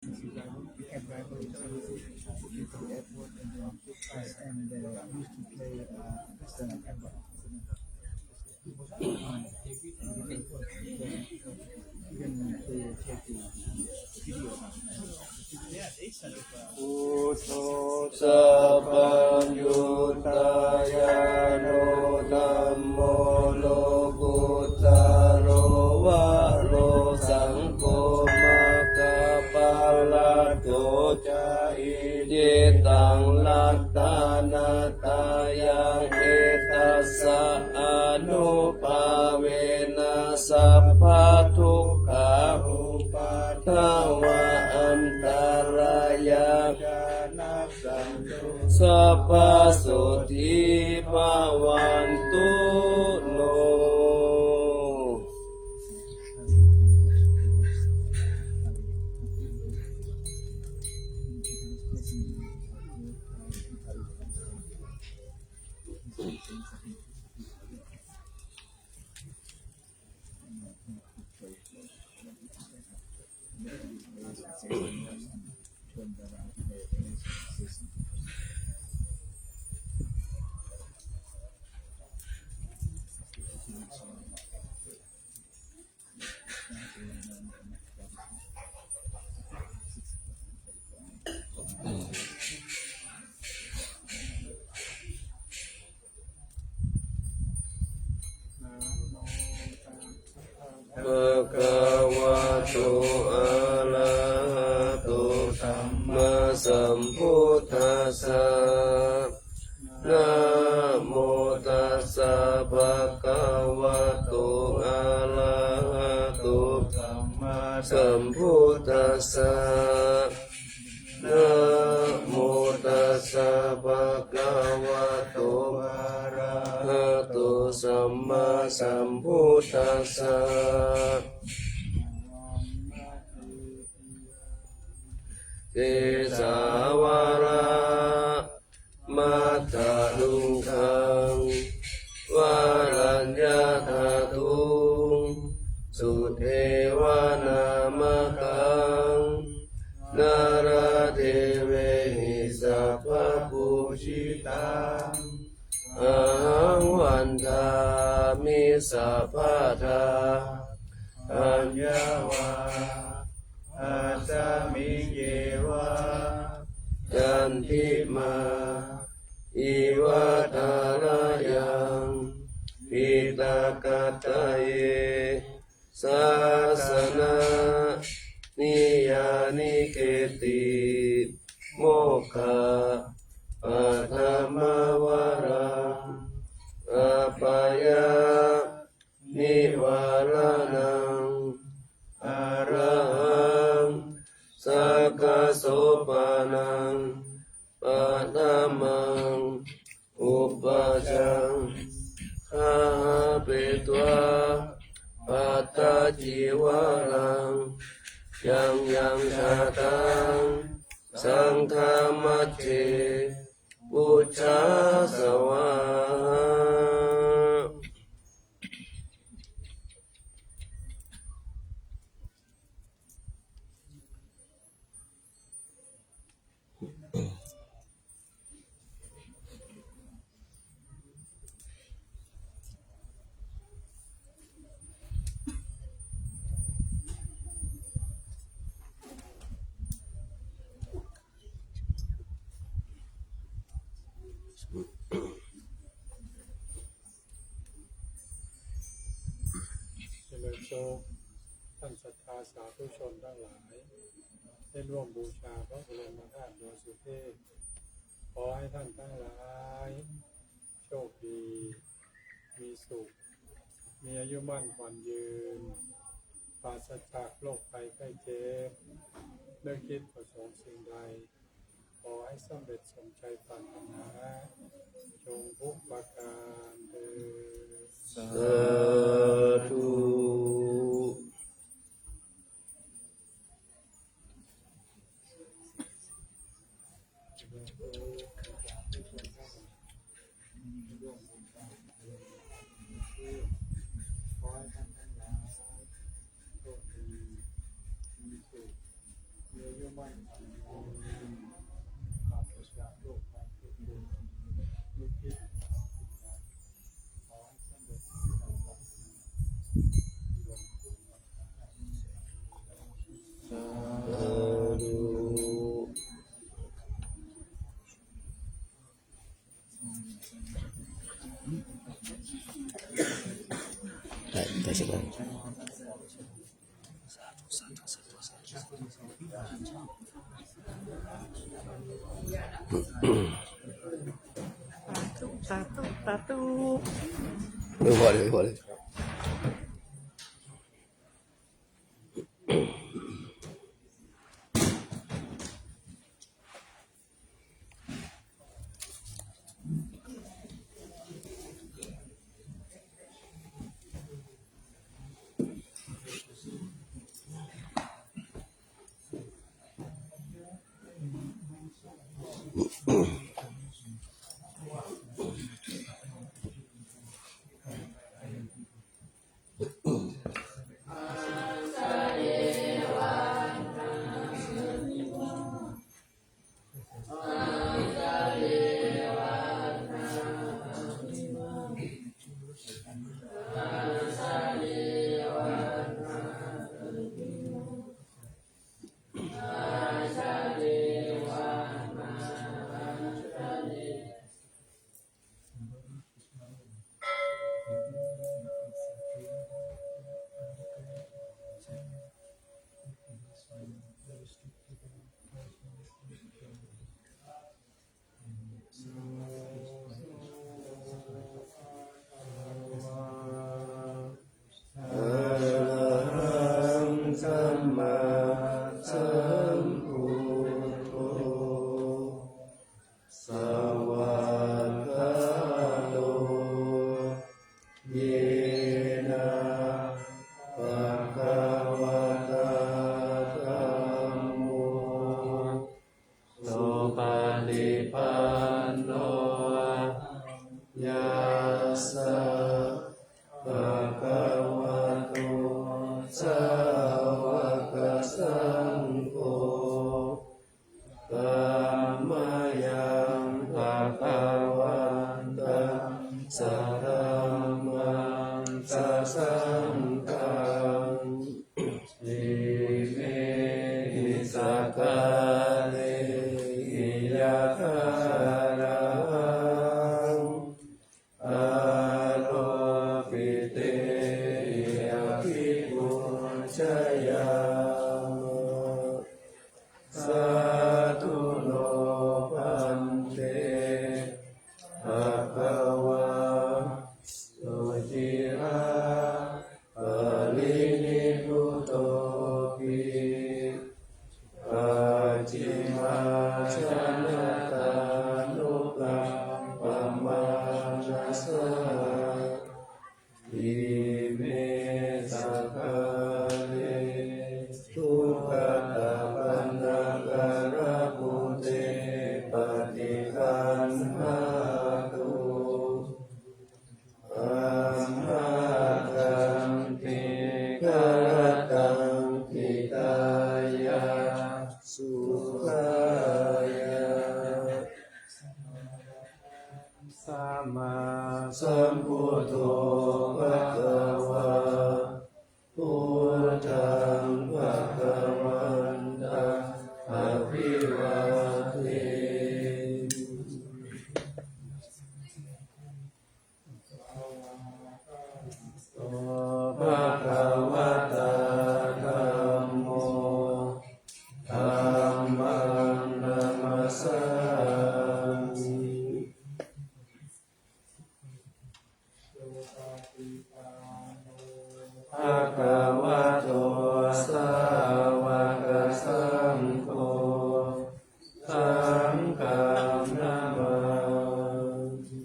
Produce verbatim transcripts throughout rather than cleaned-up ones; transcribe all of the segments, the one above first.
and, uh, used to play, uh, Western Gambit. Even to take the video. Buddho sabbaññutañāṇo, dhammo lokuttaro varo, saṅgho maggaphalaṭṭho ca, icchitaṃ ratanattayaṃ, etassa ānubhāvena sabbadukkha, upaddava antarāyā ca nassantu, sadā sotthī bhavantu no. Bhagavato arahato sammāsambuddhassa. Namo tassa bhagavato arahato sammāsambuddhassa. Namo tassa bhagavato arahato sammāsambuddhassa. Kesavara matthaluṅgaṃ varaññadhātuṃ sudevanāmakhaṃ nāḷādevehi sabbapūjitaṃ ahaṃ vandāmi sabbadā. Aññāvā asmiṃ yeva candimā iva tharayaṃ piṭakattaye sāsanaṃ niyyāniketti mokkhapathama varaṃ apāya nivāraṇaṃ arahaṃ sakko paṭhamaṃ paṭhamaṃ upajjhaṃ gahapetvā pattacīvaraṃ yaṃ yaṃ jātaṃ saṅghamajjhe pūjāsvā.เจริญสุข ท่านศรัทธาสาธุชนทั้งหลาย ได้ร่วมบูชาพระบรมธาตุดอยสุเทพ ขอให้ท่านทั้งหลาย โชคดี มีสุข มีอายุมั่นขวัญยืน ปราศจากโรคภัยไข้เจ็บ นึกคิดประสงค์สิ่งใด ขอให้สำเร็จสมใจปรารถนา จงทุกประการเทอญ สาธุ ขอให้ท่านทั้งหลายโชคดี มีสุข อายุมั่นขวัญยืน ปราศจากโรคภัยเจ็บป่วย สาธุ สาธุ สาธุ ไม่พอเลย ไม่พอเลย Arahaṃ sammāsambuddho, svākkhāto yena bhagavatā dhammo, supaṭipanno yassa bhagavato sāvakasaṅgho, tammayaṃ bhagavantaṃ sadhammaṃ sasaṅghaṃ, imehi sakkārehi yathārahaṃ āropitehi abhipūjayāma. Sādhu no bhante bhagavā suciraparinibbutopi, pacchimājanatānukampamānasā, ime sakkāre duggatapaṇṇākārabhūte paṭiggaṇhātu, amhākaṃ dīgharattaṃ hitāya sukhāya. Sammāsambuddho bhagavā, buddhaṃ bhagavantaṃ abhivādemi. Bhagavatā dhammo, dhammaṃ namassāmi. Bhagavato sāvakasaṅgho, saṅghaṃ namāmi.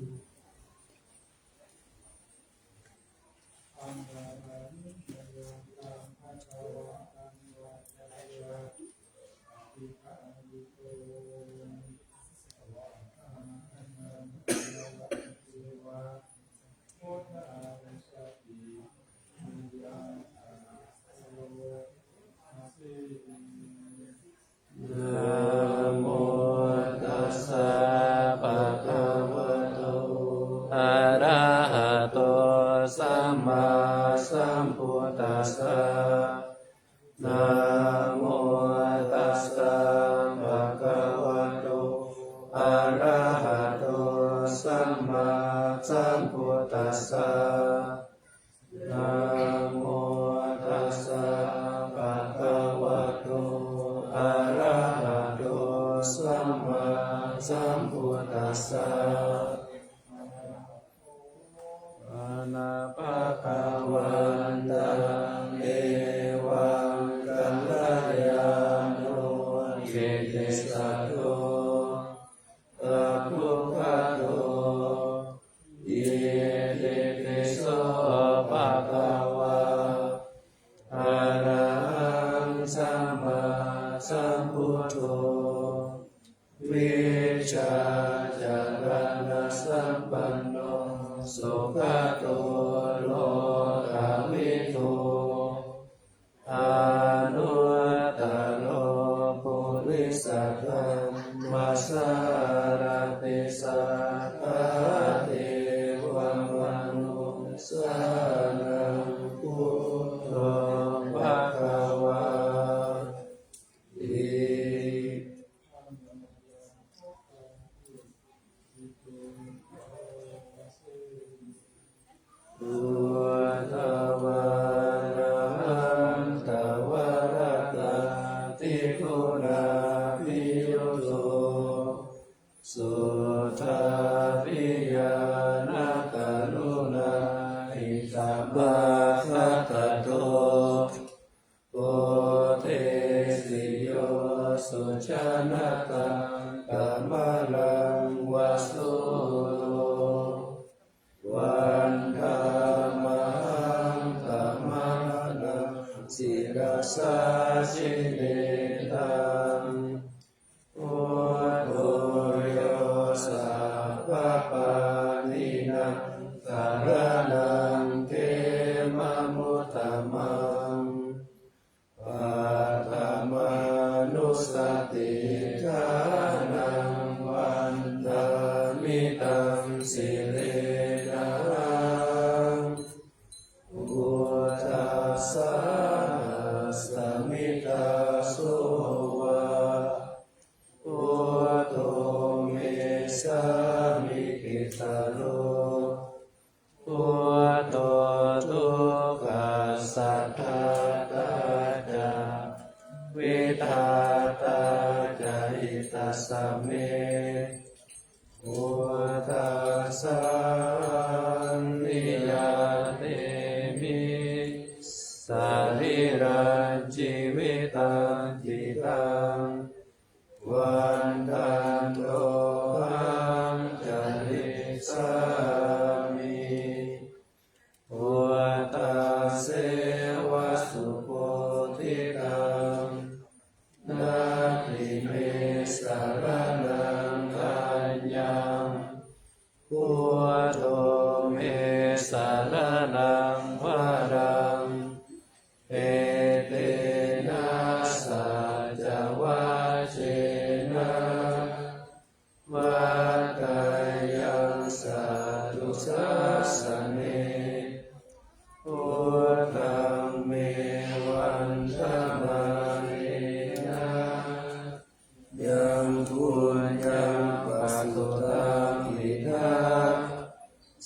sambuddhassa. Bhagavantaṃ evaṃ kalyāṇo kittisaddo abbhuggato, itipi so bhagavā arahaṃ sammāsambuddho, vijjācaraṇasampanno sugato lokavidū, anuttaro purisadammasārathi satthā devamanussānaṃ buddho bhagavāti. Buddhavārahantavaratādiguṇābhiyutto, suddhābhiñāṇakaruṇāhitamagattato, bodhesi yo sujanataṃ kamalaṃ va sūro, vandāmahaṃ tamaharaṃ sirasā jinendaṃ. Buddho yo sabbapāṇīnaṃ saraṇaṃ khemamuttamaṃ, paṭhamānussatiṭṭhānaṃ vandāmi taṃ sirenahaṃ. Buddhassāhasmi dāso va, buddho me sāmikissaro, buddho dukkhassa ghātā ca, vidhātā ca hitassa me. Buddhassāhaṃ niyyādemi sarīrañjīvitañcidaṃ, vandantohaṃ carissāmi buddhasseva subodhitaṃ. Natthi me saraṇaṃ aññaṃ, buddho me saraṇaṃ varaṃ, etena saccavajjena vaḍḍheyyaṃ satthu sāsane. Buddhaṃ me vandamānena yaṃ puññaṃ pasutaṃ idha,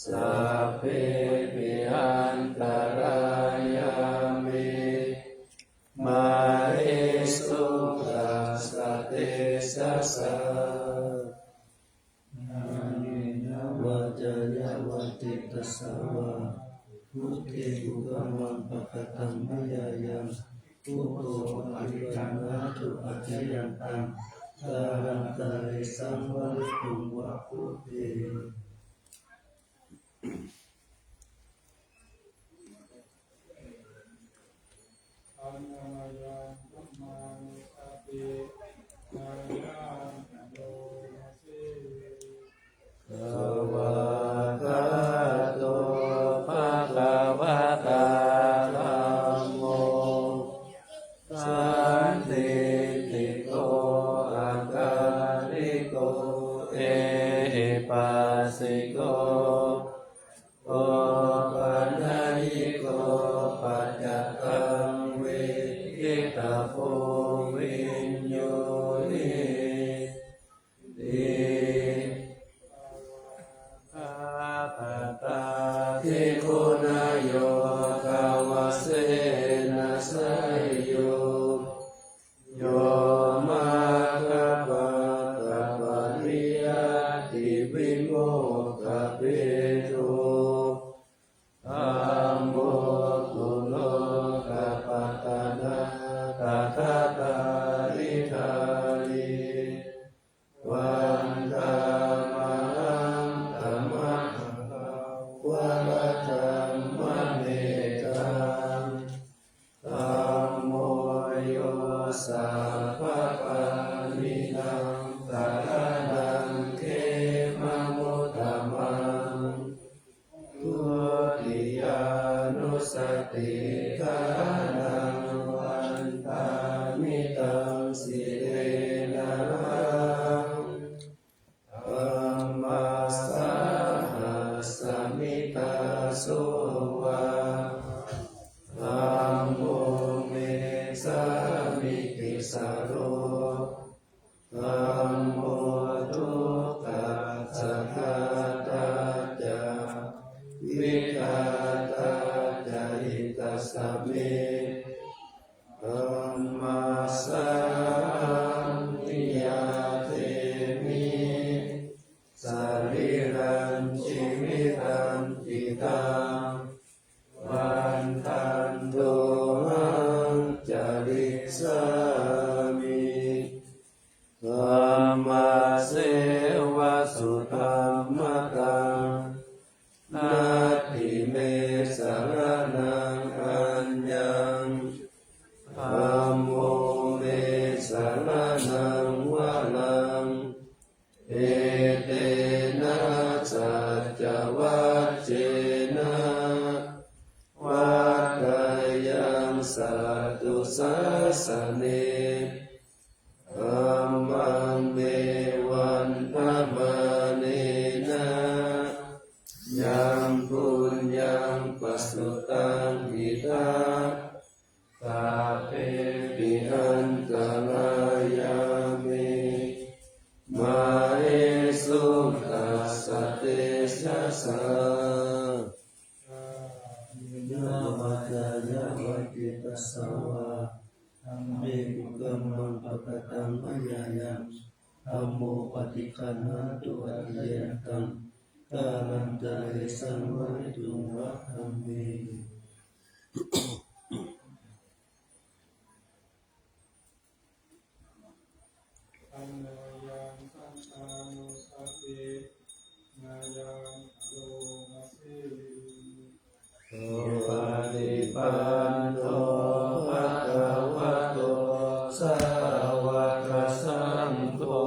sabbepi antarāyā me māhesuṃ tassa tejasā. Kāyena vācāya va cetasā vā, buddhe kukammaṃ pakataṃ mayā yaṃ, buddho paṭiggaṇhatu accayantaṃ, kālantare saṃvarituṃ va buddhe. Svākkhāto bhagavatā dhammo, sandiṭṭhiko akāliko ehipassiko, opanayiko paccattaṃ veditabbo viññūhīti. Bhagavato paccekagguṇayogavasena seyyo, yo maggapākaparī etena saccavajjena. Dhammasākacchāmi dāso va dhammo me sāmikissaro. Dhammo dukkhassa ghātā ca vidhātā ca hitassa me. Dhammassāhaṃ niyyādemi sarīrañjīvitañcidaṃ. Vandantohaṃ carissāmi dhammasseva sudhammataṃ. Natthi me saraṇaṃ aññaṃ, dhammo me saraṇaṃ varaṃ. Etena saccavajjena vaḍḍheyyaṃ satthu sāsane. Dhammaṃ me vandamānena yaṃ puññaṃ pasutaṃ idha, sabbepi antarāyā me māhesuṃ tassa tejasā. Kāyena vācāya va cetasā vā, dhamme kukammaṃ pakataṃ mayā yaṃ, dhammo paṭiggaṇhatu accayantaṃ, kālantare saṃvarituṃ va dhamme. Dhammo yaṃ santāno sabbe nāyaṃ karomasi. Supaṭipanno bhagavato sāvakasaṅgho.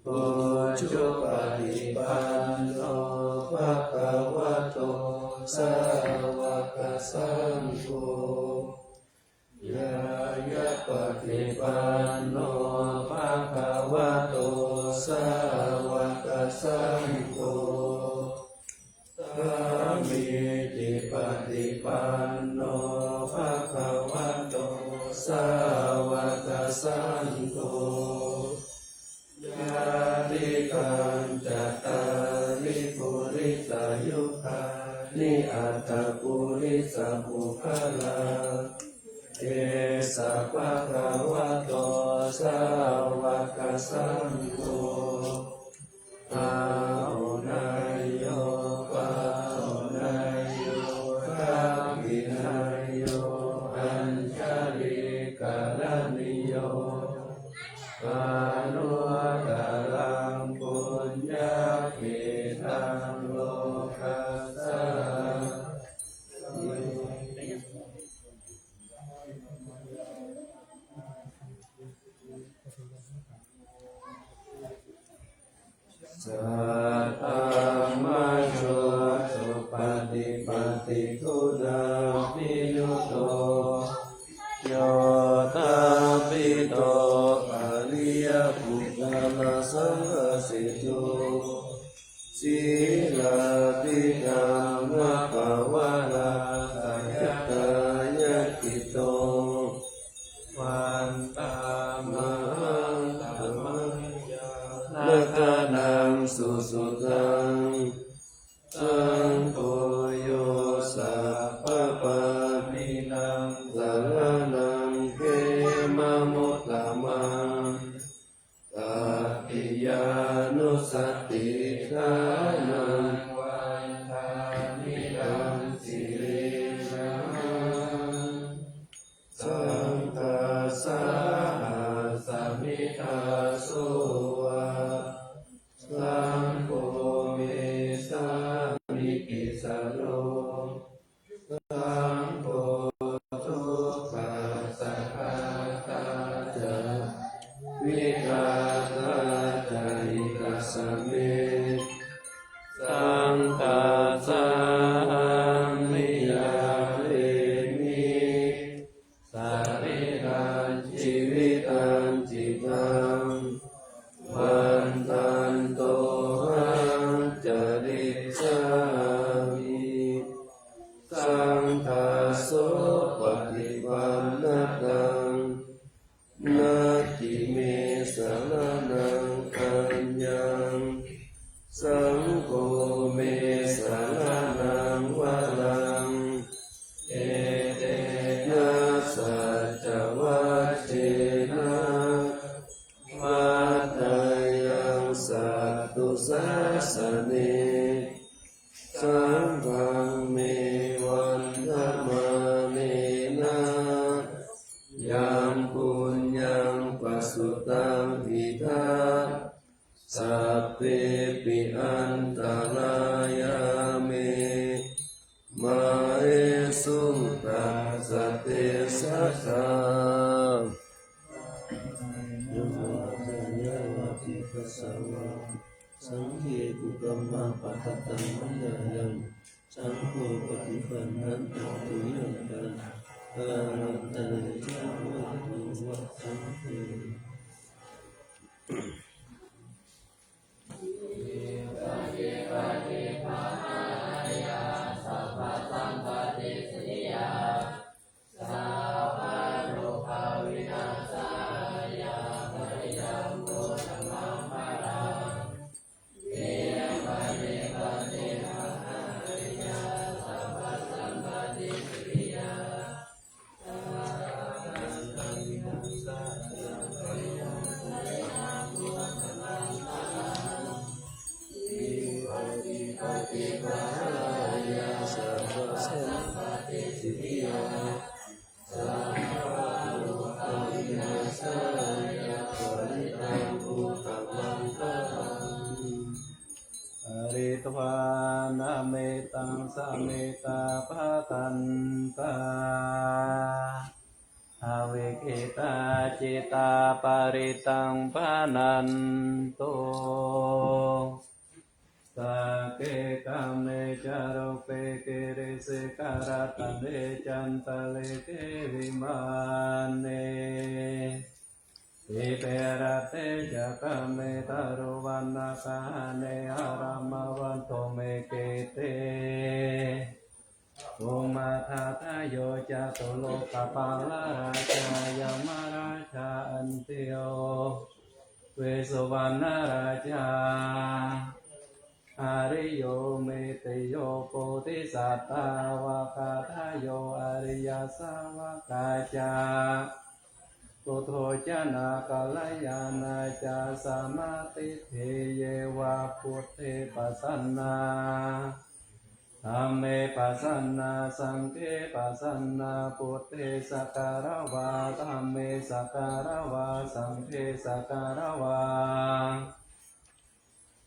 Ujupaṭipanno bhagavato sāvakasaṅgho. Ñāyapaṭipanno bhagavato sāvakasaṅgho. Sāmīcipaṭipanno bhagavato sāvakasaṅgho. Yadidaṃ cattāri purisayugāni aṭṭha purisapuggalā, esa bhagavato sāvakasaṅgho. Āhuneyyo pāhuneyyo dakkhiṇeyyo añjalikaraṇīyo, anuttaraṃ puññakkhettaṃ lokassāti. Saddhammajo supaṭipattiguṇābhiyutto, yoṭṭhabbidho ariyapuggalasaṅghaseṭṭho, sīlādidhammapavarārahitāyakkhitvā, vandāmahaṃ tamaññāṇaladdhanaṃ susuddhaṃ. Saṅgho yo sabbapāṇīnaṃ saraṇaṃ khemamuttamaṃ, tatiyānussatiṭṭhānaṃ vandāmi taṃ sirenahaṃ. Saṅghassāhasmi dāso va, saṅgho me sāmikissaro. Saṅgho dukkhassa ghātā ca vidhātā ca hitassa me. Saṅghassāhaṃ niyyādemi sarīrañjīvitañcidaṃ. cittaṃ vandantohaṃ carissāmi. Saṅghassopaṭipannataṃ natthi me saraṇaṃ aññaṃ. Saṅgho me saraṇaṃ varaṃ, etena saccavajjena vaḍḍheyyaṃ satthu sāsane. Saṅghaṃ me vandamānena yaṃ puññaṃ pasutaṃ idha, sabbepi antarāyā me māhesuṃ tassa tejasā. Saṅghe kukammaṃ pakataṃ mayā yaṃ, saṅgho paṭiggaṇhatu tuyhaṃ taṃ, kālantare saṃvarituṃ va saṅghe. Pharitvāna mettaṃ samettā bhadantā, avikkhittacittā parittaṃ bhaṇantu. Sagge kāme ca rūpe girisikharataṭe cantalikkhe vimāne, dīpe raṭṭhe ca gāme taruvanagahane arāmagahane bhummikkhette, bhummāgadāyo catulokapalarājā yamarājādi, visuvaṇṇarājā ariyo metteyyo bodhisattāvaggadāyo ariyasāvakā ca, puthujjā kalyāṇā ca sammātiṭṭhī, ye buddhe pasannā dhamme pasannā saṅghe pasannā, buddhe sagāravā dhamme sagāravā saṅghe sagāravā,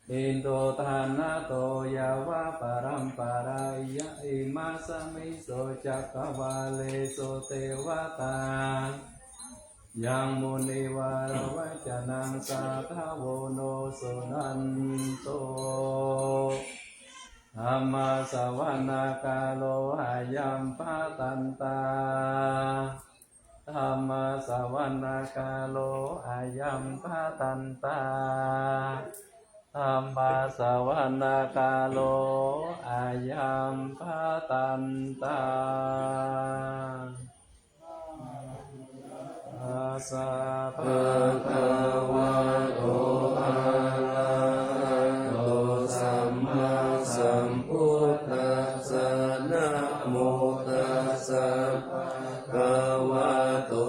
itihiso jaññā mayā paramparāya, imasmiṃ so cakkavāḷesu devatā, yaṃ munivaravacanaṃ sādhavo no suṇantu. Dhammassavanakālo ayam bhadantā. Dhammassavanakālo ayam bhadantā. Dhammassavanakālo ayam bhadantā. Tassa bhagavato arahato sammāsambuddhassa. Namo tassa bhagavato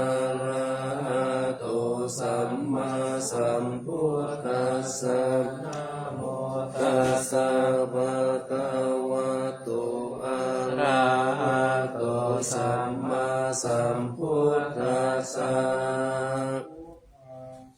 arahato sammāsambuddhassa. Namo tassa bhagavato arahato sammāsambuddhassa.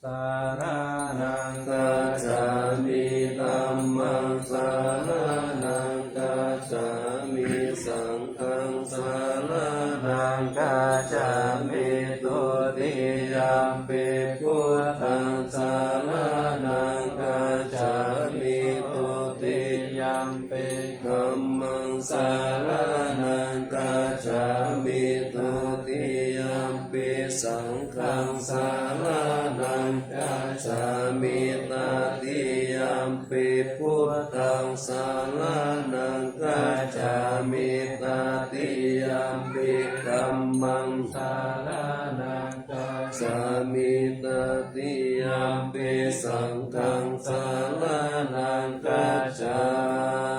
Saraṇaṃ gacchāmi. Dhammaṃ saraṇaṃ gacchāmi. Saṅghaṃ saraṇaṃ gacchāmi. Dutiyampi buddhaṃ saraṇaṃ gacchāmi. Dutiyampi dhammaṃ saraṇaṃ gacchāmi. Dutiyampi saṅghaṃ saraṇaṃ gacchāmi. Tatiyampi buddhaṃ saraṇaṃ gacchāmi. Tatiyampi dhammaṃ saraṇaṃ gacchāmi. Tatiyampi saṅghaṃ saraṇaṃ gacchāmi.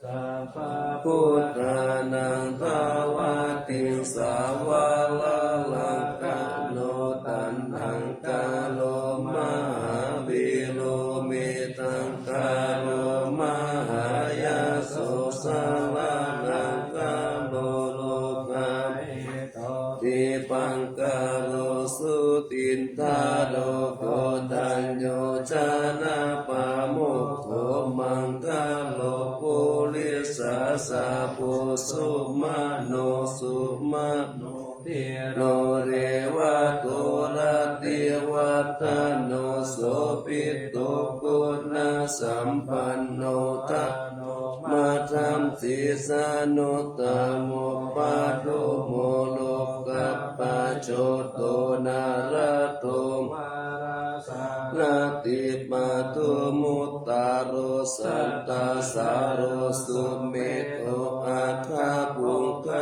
Sabbabuddhānaṃ dvādasaṃvārakāno taṇhaṅkaro mahāvīro, metthaṅkaro mahāyaso, saraṇaṅkaro lokahito, dīpaṅkaro jutindharo, koṇḍañño janapāmokkho, maṅgalo purisāsabho, sumano sumano dhīro, revato rativaḍḍhano, sobhito guṇasampanno, dano madhaṃsi januttamo, padumo lokapajjoto, nārado varasārathī, padumu ttaro sattasāro, sumedho aggapuggalā,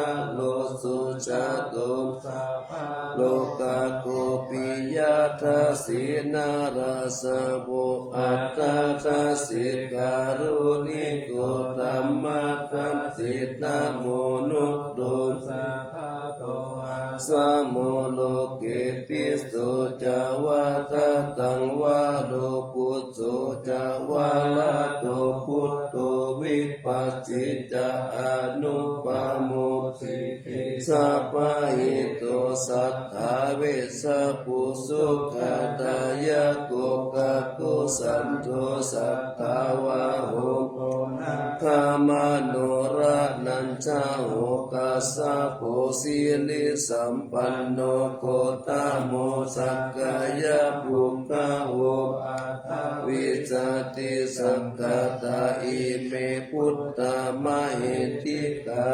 sujāto sabbalokaggo, piyadassī narāsabho, atthadāsī kāruṇiko, dhammadāsī damoṅgado, sākkhāto āsamo loke, tisso ca vadataṃ varo, pus so ca varado buddho, vipassī ca anupamo, sikhī sabbahito, satthā vessabhū sukhadāyako, kakusandho satthavāho, koṇāgamano raṇañjaho, kassapo sirisampanno, gotamo sakyapuṅgavo, aṭṭhavīsati saṅkhātā, ime buddhamahiddhikā,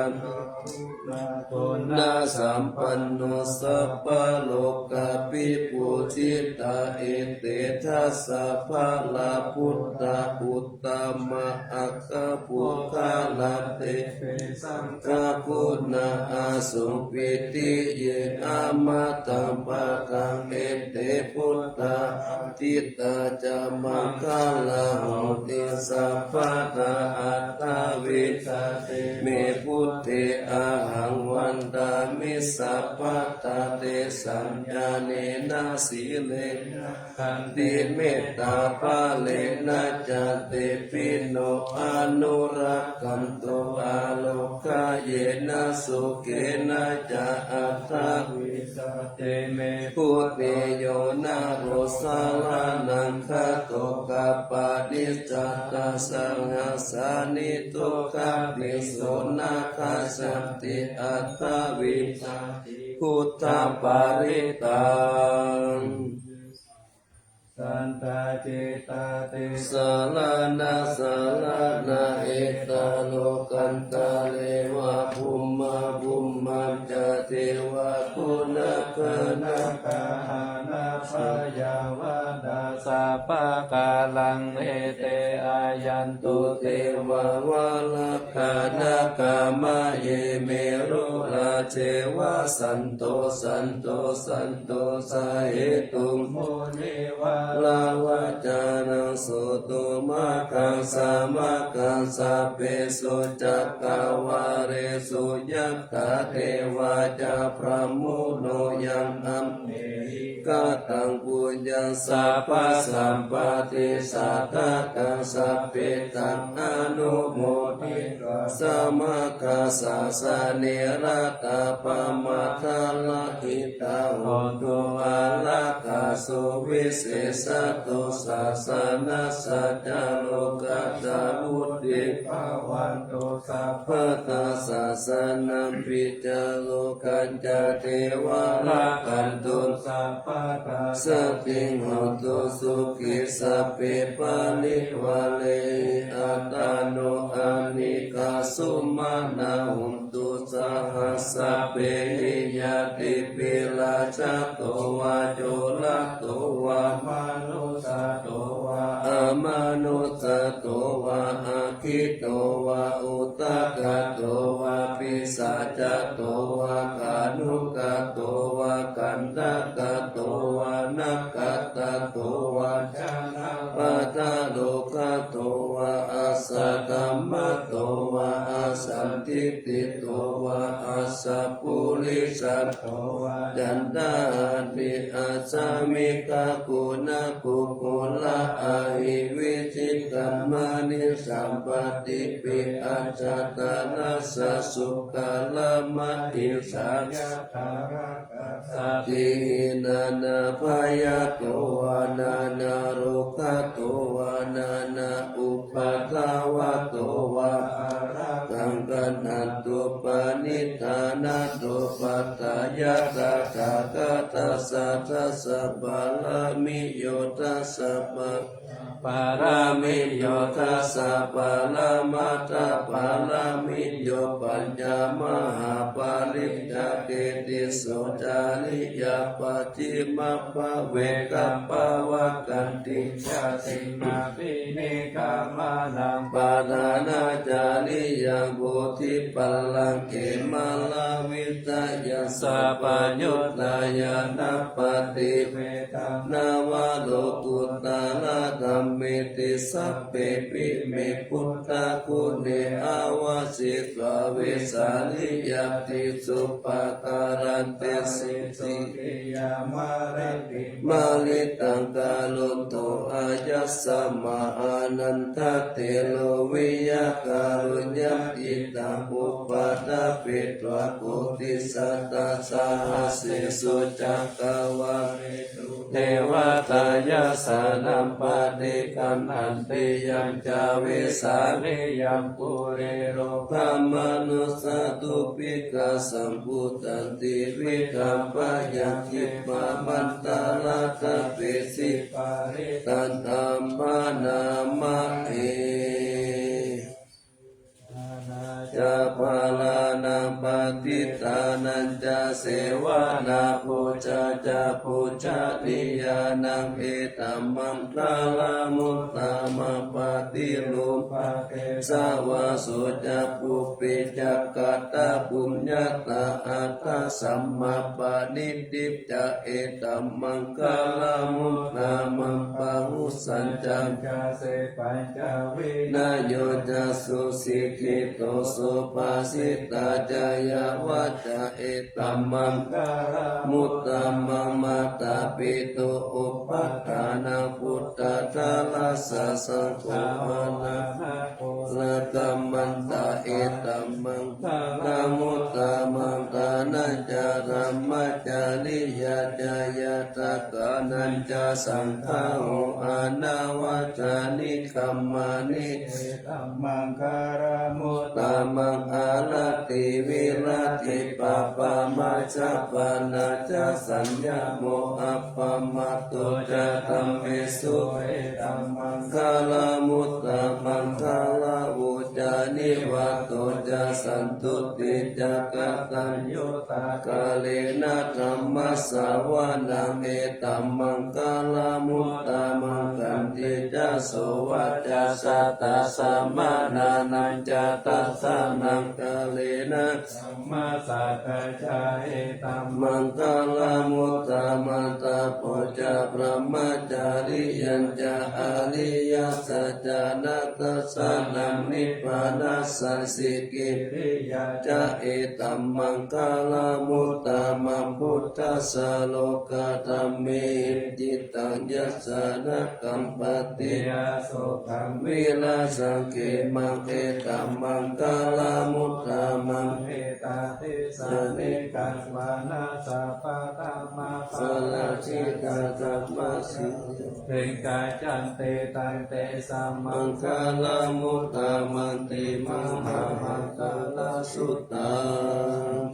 guṇasampanno sabbalokavibhūsitā, ete dasa balābuddhā, uttama aggapuggalā, tepi saṅghaguṇā āsuṃ, pītiye amataṃ padaṃ, ete buddhā atītā ca maṅgalā honti sabbadā, aṭṭhavīsati me buddhe, ahaṃ vandāmi sabbadā, tesaṃ ñāṇena sīlena khantimettābalena ca, tepi no anurakkhantu, ārogayena sukhena ca, aṭṭhavīsati me buddhe, yo naro saraṇaṃ gato, kappāni ca tassa āsani, dukkhāpi so na gacchanti, aṭṭhavīsati buddhaparittaṃ. Satta cittā te saraṇasaraṇā, etha lokantare va brahmā, brahmā ca devā guṇagaṇā, gahābhayā va rājā pākāraṃ, ete āyantu devā varakkhanā, gāmaye merurājeva santo, santo, santosahetuṃ, munivaravacanaṃ suṇotu, bhaṇāma bhaṇāma sabbesu cakkavāḷesu, yakkhā devā ca brahmuno, yaṃ amhehi kataṃ puññaṃ, sabbasampattisiddhiyā, taṃ sabbe taṃ anumoditvā, samaggāsāsane ratā, pamādarahitā hontu, ārākkhā suvisesātu, sāsanassa ca rokkhassa, vuḍḍhī bhavantu sabbadā. Sāsanampi ca rokkhassa devā rakkhantu sabbadā, saddhiṃ hotu sukhī sabbe parivārehi, attāno anīghā sumanā hontu, saha sabbehi ñātibhi rājato vā corato vā manussato vā amanussato vā aggito vā udakato vā pisācato vā khāṇukato vā kaṇṭakato vā nakkhattato vā janapadarogato vā asaddhammato vā asandiṭṭhito vā asappurisato vā cattāri asmā guṇā puggalā ahi vicchikamaṇi sampattipi ajjhattarassa sukhalamāhi sā yathārakkha saddhihi nānābhayato vā nānārogato vā nānāupaddavato vā ārakkhaṃ gaṇhantu. Parittānātho pattayā tathāgatassa dasa pāramiyo dasa pa pāramiyo dasa paramatthapāramiyo pañca mahāpariccāge tisso cariyā pacchimabbhave gabbhāvakkantiñca tiṇṇabbhi nikkhamanaṃ padhānacariyaṃ bodhipallaṅke māravijayaṃ sabbaññutañāṇappaṭivedhaṃ navalokuttaradhammeti sabbepime buddhaguṇe āvajjitvā vesāliyā tīsu pākārandesu tiyāmarattiṃ parittaṃ karonto āyasmā ānandatthero viya kāruññacittaṃ upaṭṭhapetvā koṭisatasahassesu cakkavāḷesu devatā yassāṇaṃ paṭiggaṇhanti yañca vesāliyaṃ pure rogāmanussadubbhikkhasambhūtantividhambhayaṃ khippamantaradhāpesi parittaṃ taṃ bhaṇāma he. Ca bālānaṃ paṭittānañca sevanā pūjā ca pūjanīyānaṃ etammaṅgalamuttamaṃ. Paṭirūpadesavāso ca pubbe ca katapuññatā attasammāpaṇidhi ca etammaṅgalamuttamaṃ. Bāhusaccañca seppañca vinayo ca susikkhito subhāsitā ca yā vācā etammaṅgalamuttamaṃ. Mātāpitu upaṭṭhānaṃ puttadārassa saṅgaho rakkhaṇattamakammantā etammaṅgalamuttamaṃ. Dānañca dhammacariyā ca ñātakānañca saṅgaho anavajjāni kammāni etammaṅgalamuttamaṃ. Āratī viratī pāpā majjapānā ca saññamo appamādo ca dhammesu etammaṅgalamuttamaṃ. Gāravo ca nivāto ca santuṭṭhī ca kataññutā kālena dhammassavanaṃ etammaṅgalamuttamaṃ. Khantī ca sovacassatā samaṇānañca dassanaṃ kālena dhammasākacchā etammaṅgalamuttamaṃ. Tapo ca brahmacariyañca ariyasaccāna dassanaṃ nibbānassa sīkiriyā ca etammaṅgalamuttamaṃ. Phuṭṭhassa lokadhammehi cittaṃ yassa na kampati asokaṃ virajaṃ khemaṃ etammaṅgalamuttamaṃ. Etādisāni katvāna sabbatthamaparājitā dhammā vigacchanti tantesaṃ maṅgalamuttamanti. Mahāmaṅgalasuttaṃ.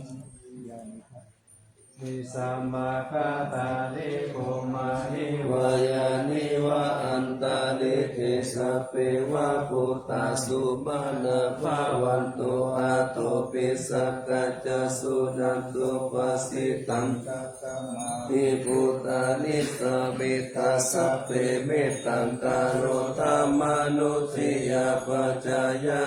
Samāgatāni bhummāni vā yāni va antalikkhe sabbhi devabhūtā sumanā bhavantu, athopi sakkacca suṇantu bhāsitaṃ. Hi bhūtā nisāmetha sabbe, mettaṃ karotha mānusiyā pajāya.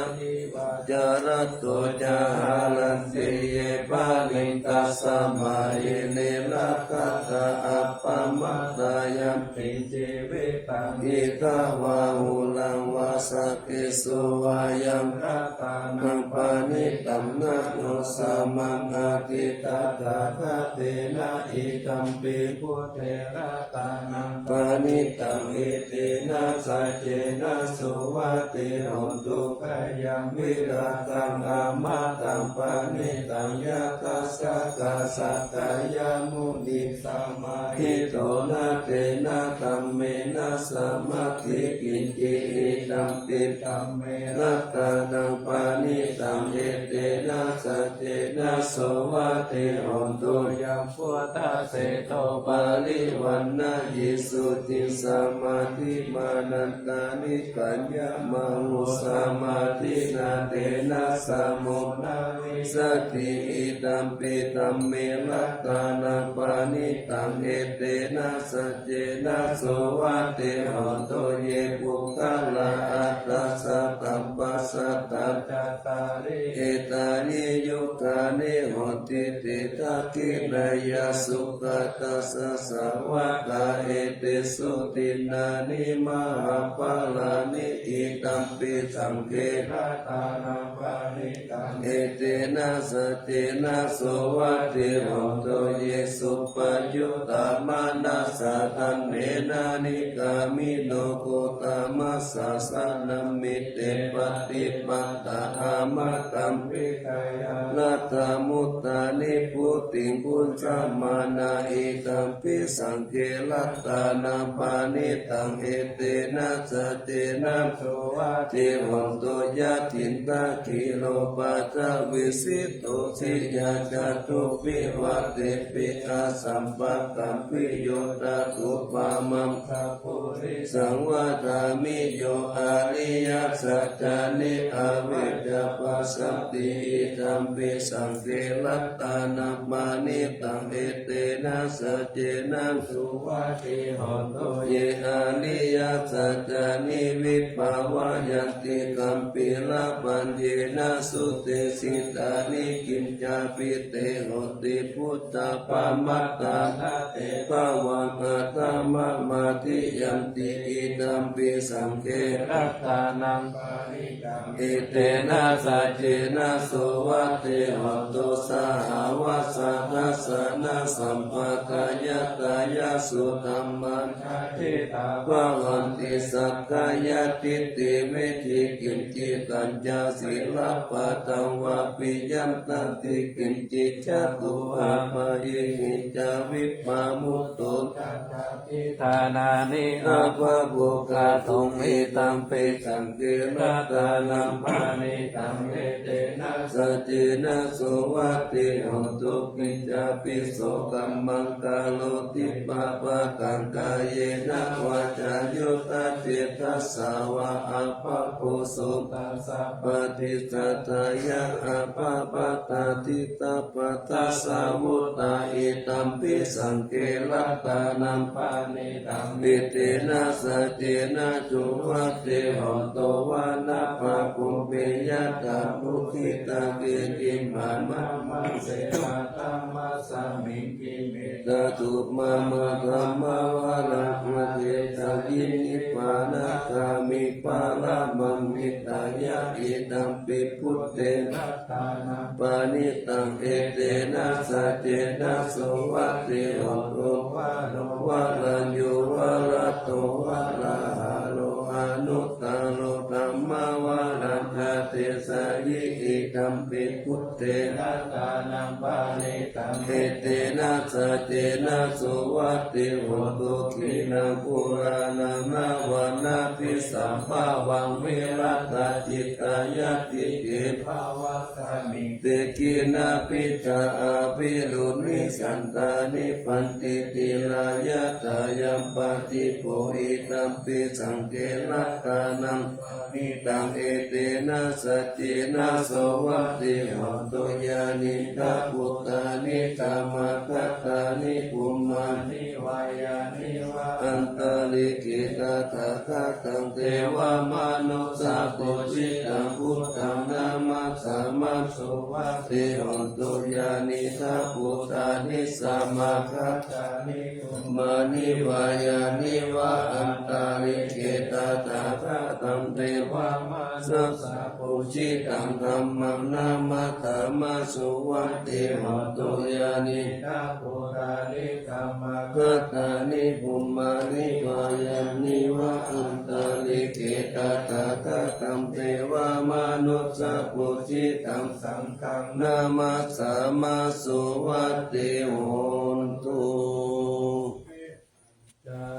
Virato ca haranti ye baliṃ, tasmā hi ne rakkhatha appamattā. Yaṃ kiñci vittaṃ idha vā huraṃ vā, saggesu vā yaṃ ratanaṃ paṇītaṃ, na no samaṃ atthi tathāgatena. Idampi buddhe ratanaṃ paṇītaṃ, etena saccena suvatthi hotu. Khayaṃ virataṃ amataṃ paṇītaṃ, yadajjhagā sakyamunī samāhito, na tena dhammena samatthi kiñci. Idampi dhamme ratanaṃ paṇītaṃ, etena saccena suvatthi hotu. Yaṃ buddhaseṭṭho parivaṇṇayī suciṃ, samādhimānantarikaññamāhu, samādhinā tena samo na vijjati. Idampi dhamme ratanaṃ paṇītaṃ, etena saccena suvatthi hotu. Ye puggalā aṭṭha sataṃ pasatthā, cattāri etāni yugāni honti, te dakkhiṇeyyā sugatassa sāvakā, etesu dinnāni mahapphalāni. Idampi saṅghe ratanaṃ paṇītaṃ, etena saccena suvatthi hotu. Ye suppayuttā manasā daḷhena, nikkāmino gotamasāsanamhi, te pattipattā amataṃ vigayha, laddhā mudhā nibbutiṃ bhuñjamānā. Idampi saṅghe ratanaṃ paṇītaṃ, etena saccena suvatthi hotu. Yathindakhīlo paṭhaviṃ sito siyā, catubbhi vātebhi asampakampiyo, tathūpamaṃ sampurisaṃ vadāmi, yo ariyasaccāni avecca passati. Idampi saṅghe ratanaṃ paṇītaṃ, etena saccena suvatthi hotu. Ye ariyasaccāni vibhāvayanti, gabbhīrapaññena sudesitāni, kiñcāpi te honti bhusappamattā, na te bhavaṃ aṭṭhamamādiyanti. Idampi saṅghe ratanaṃ paṇītaṃ, etena saccena suvatthi hotu. Sahāvassa dassanasampadāya, tayassu dhammā jātittā bhavanti, sakkāyadiṭṭhi vicikicchitañca, sīlabbataṃ vāpi yaṃ natthi kiñci, catūhapāyehi ca vippamutto, cattādi ṭhānāni abhabbuggatuṃ. Idampi saṅghe ratanaṃ paṇītaṃ, etena saccena suvatthi hotu. Kiñcāpi so kammaṃ karoti pāpakaṃ, kāyena vācāyuda cetasā vā, abhabbo so tassa paṭicchadāya, abhabbatā diṭṭhapadassa vuttā. Idampi saṅghe ratanaṃ paṇītaṃ, etena saccena suvatthi hotu. Vanappagumbe yathā phussitagge, gimhānamāse paṭhamasmiṃ khīṇe, satthuppamā dhammavaraṃ adesayi, nibbānagāmiṃ paramaṃ hitāya. Idampi buddhe ratanaṃ paṇītaṃ, etena saccena suvatthi hotu. Varo varaññū varado varāharo, anuttaro dhammavaraṃ adesayi. Idampi buddhe ratanaṃ paṇītaṃ, Etena saccena suvatthi hotu. Khīṇaṃ purāṇaṃ navaṃ natthi sambhavaṃ virattacittāyatike bhavasmiṃ te khīṇabījā avirūḷhichandā nibbanti dhīrā yathāyampadīpo idampi saṅghe ratanaṃ paṇītaṃ. Etena saccena suvatthi hotu. Yānīdha bhūtāni samāgatāni bhummāni vā yāni va antalikkhe tathāgataṃ devamanussapūjitaṃ buddhaṃ namassāma suvatthi hotu. Yānīdha bhūtāni samāgatāni bhummāni vā yāni va antalikkhe tathāgataṃ devamanussapūjitaṃ dhammaṃ namassāma suvatthi hotu. Yānīdha bhūtāni samāgatāni bhummāni vā yāni va antalikkhe tathāgataṃ devamanussapūjitaṃ saṅghaṃ namassāma suvatthi hotu.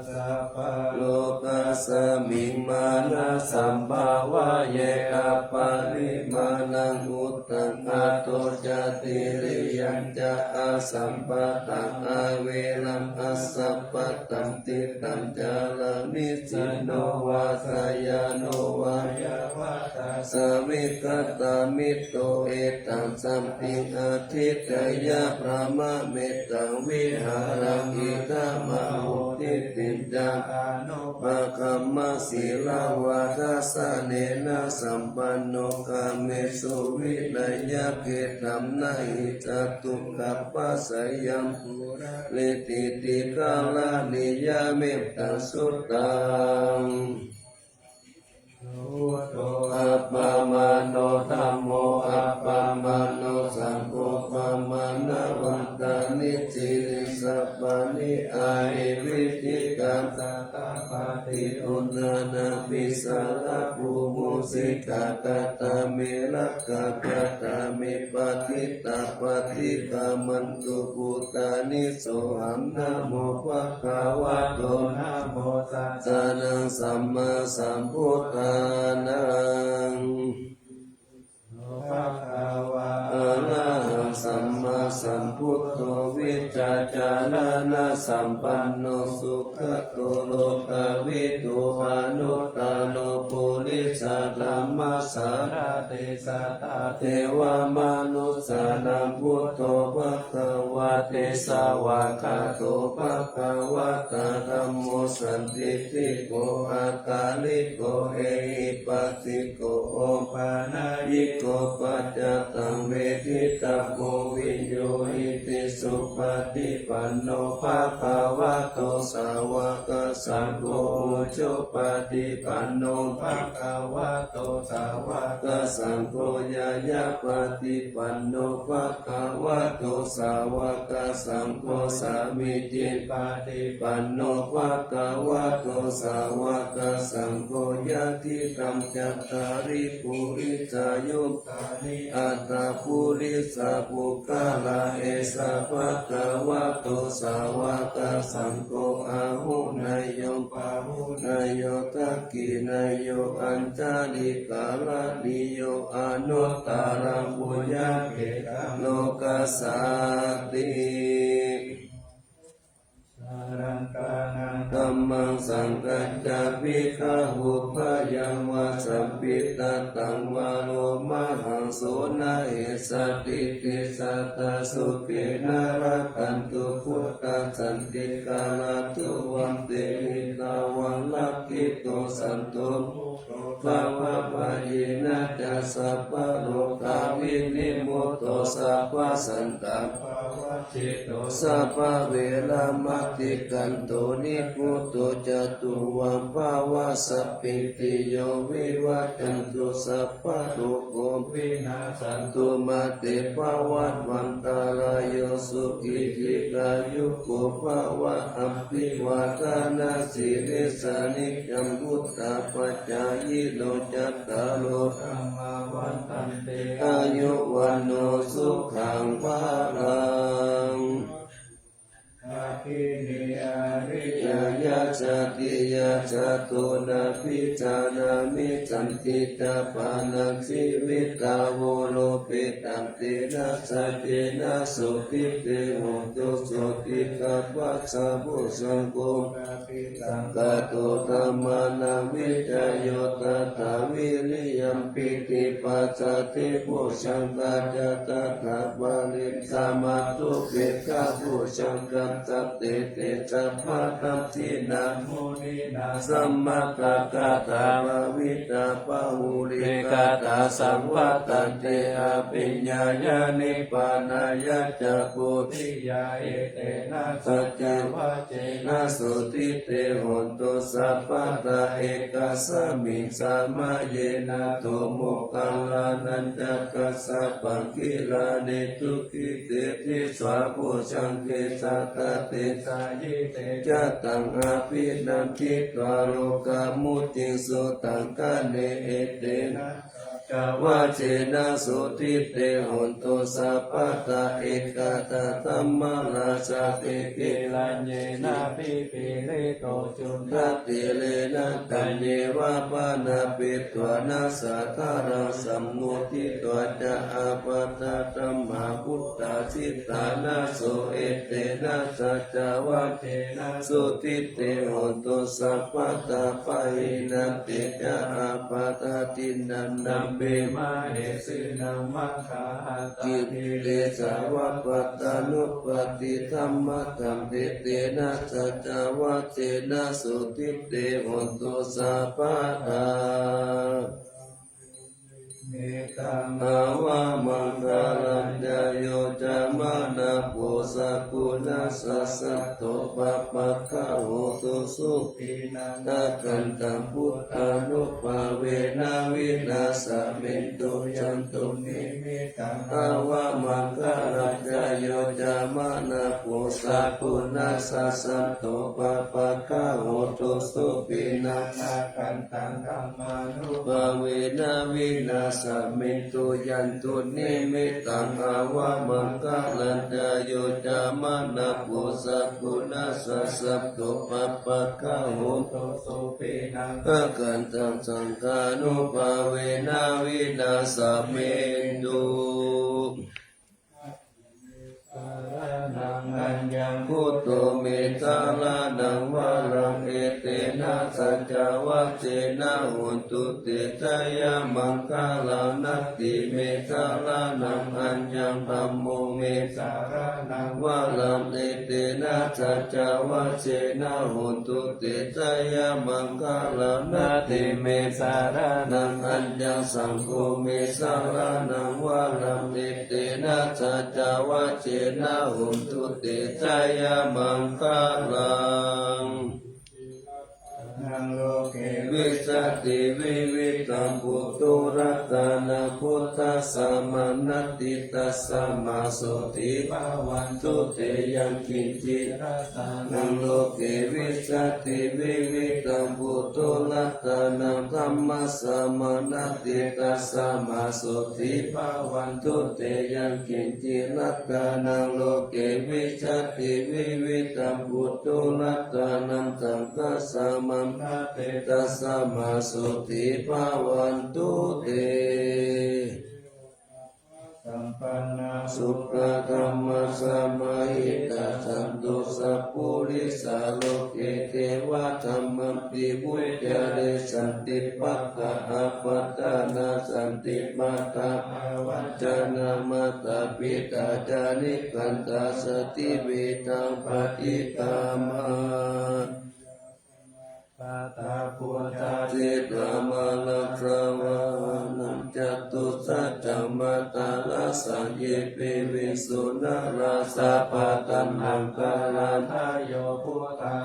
Sabbalokasmiṃ mānasaṃ bhāvaye aparimāṇaṃ, uddhaṃ adho ca tiriyañca asambādhaṃ averaṃ asapattaṃ. Tiṭṭhaṃ caraṃ nisinno vā sayāno vā yāvatassa vigatamiddho, etaṃ satiṃ adhiṭṭheyya, brahmametaṃ vihāraṃ idhamāhu. Diṭṭhiñca anupagamma sīlavā dassanena sampanno, kāmesu vineyya gedhaṃ, na hi jātu gabbhaseyyaṃ puraretīti. Karaṇīyamettaṃ suttaṃ. Buddho appamāṇo, dhammo appamāṇo, saṅgho pamāṇavantāni, sīlissapāni ahi vicchikā, satapadī uṇṇānābhī sarabū mūsikā. Katā me rakkhā, katā me parittā, paṭikkamantu bhūtāni. Sohaṃ namo bhagavato, namo sattannaṃ sammāsambuddhānaṃ. Arahaṃ sammāsambuddho, vijjācaraṇasampanno, sugato lokavidū, anuttaro purisadammasārathi, satthā devamanussānaṃ buddho bhagavāti. Svākkhāto bhagavatā dhammo, sandiṭṭhiko akāliko ehipassiko, opanayiko paccattaṃ veditabbo viññūhīti. Supaṭipanno bhagavato sāvakasaṅgho, ujupaṭipanno bhagavato sāvakasaṅgho, ñāyapaṭipanno bhagavato sāvakasaṅgho, sāmīcipaṭipanno bhagavato sāvakasaṅgho, yadidaṃ cattāri purisayugāni aṭṭha purisapuggalā, esa bhagavato sāvakasaṅgho, āhuneyyo pāhuneyyo dakkhiṇeyyo añjalikaraṇīyo, anuttaraṃ puññakkhettaṃ lokassāti. Saraṇaṃ dhammaṃ saṅghañca bhikkhavo, bhayaṃ vā champittattaṃ vā lomahaṃso na hessatīti. Sadā sukhena rakkhantu buddhaṃ, santikarā tuvaṃ tehi, taṃ vā rakkhito santo buddho, bhava bhayena ca sabbalokā, vinimutto sabbasantāpā vajjito sabbaveramatikkanto, nibbuto ca tuvaṃ bhava. Sabbītiyo vivajjantu, sabbarogo vinassatu, mā te bhavatvantarāyo, sukhī dīghāyuko bhava. Abhivādanasīlissa niccaṃ vuḍḍhāpacāyino cattāro dhammā vaḍḍhanti: āyu vaṇṇo sukhaṃ balaṃ. Dakkhiṇe ariyāya satiyā jāto nabhijānāmi santītapanaṃ jīvitā voropetā tena saccena sotthi te hotu. Sotthi katvāna bojjhaṅgo paṭisaṅkhāto dhammānaṃ vicayo tathā viriyampīti passaddhi bojjhaṅgā ca tathāpare samatthupekkhā bojjhaṅgā sattete sabbadassinā muninā sammadakkhātā bhāvitā bahulīkatā savattati abhiññāya nibbānāya ca bodhiyā. Etena saccavajjena sotthi te hotu sabbadā. Ekasmiṃ samaye nātho moggallānañca kassapaṃ gilāne dukkhite disvā bojjhaṅge satta desayi te ca taṃ abhinanditvā rogā mucciṃsu taṅkhaṇe. Etena saccavajjena sotthi te hotu sabbadā. Ekadā dhammarājāpi gelaññenābhipīḷito cundattherena taññeva bhaṇāpetvāna sādaraṃ sammoditvā ca ābādhā tamhā vuṭṭhāsi ṭhānaso. Etena saccavajjena sotthi te hotu sabbadā. Pahīnanti ca ābādhā tiṇṇannampi mahesinaṃ maggāhatakilesāva pattānuppattidhammataṃ. Etena saccavajjena sotthi te hotu sabbadā. Mettaṃ avamaṅgalañca yo cāmanāpo sakuṇassa saddo pāpaggaho dussupinaṃ akantaṃ buddhānubhāvena vināsamentu. Yandunnimittaṃ avamaṅgalañca yo cāmanāpo sakuṇassa saddo pāpaggaho dussupinaṃ akantaṃ dhammānubhāvena vināsamentu. Yandunnimittaṃ avamaṅgalañca yo cāmanāpo sakuṇassa saddo pāpaggaho dussupinaṃ akantaṃ saṅghānubhāvena vināsamentu. Saraṇaṃ aññaṃ buddho me saraṇaṃ varaṃ etena saccavajjena hontu te jayamaṅgalaṃ. Natthi me saraṇaṃ aññaṃ dhammo me saraṇaṃ varaṃ etena saccavajjena hontu te jayamaṅgalaṃ. Natthi me saraṇaṃ aññaṃ saṅgho me saraṇaṃ varaṃ etena saccavajjena hontu te jayamaṅgalaṃ. Naṃ loke vijjati vividhaṃ puthu ratanaṃ buddhasamaṃ natthi tasmā sotthī bhavantu te. Yaṅkiñci ratanaṃ loke vijjati vividhaṃ puthu ratanaṃ dhammasamaṃ natthi tasmā sotthī bhavantu te. Yaṅkiñci ratanaṃ loke vijjati vividhaṃ puthu ratanaṃ saṅghasamaṃ natthi tasmā sotthī bhavantu te. Sampannā sukkadhammasamāhitā santo sappurisā loke devadhammāti vuccare. Santi pakkhā apattanā santi pādā avañcanā mātā pitā ca nikkhantā santi viddhā paṇḍitāma. Sātāpujjā seṭṭhamārassavāhanaṃ catusaccamātarasaṃ ye piviṃsu narāsabhā. Taṇhaṅkarādayo buddhā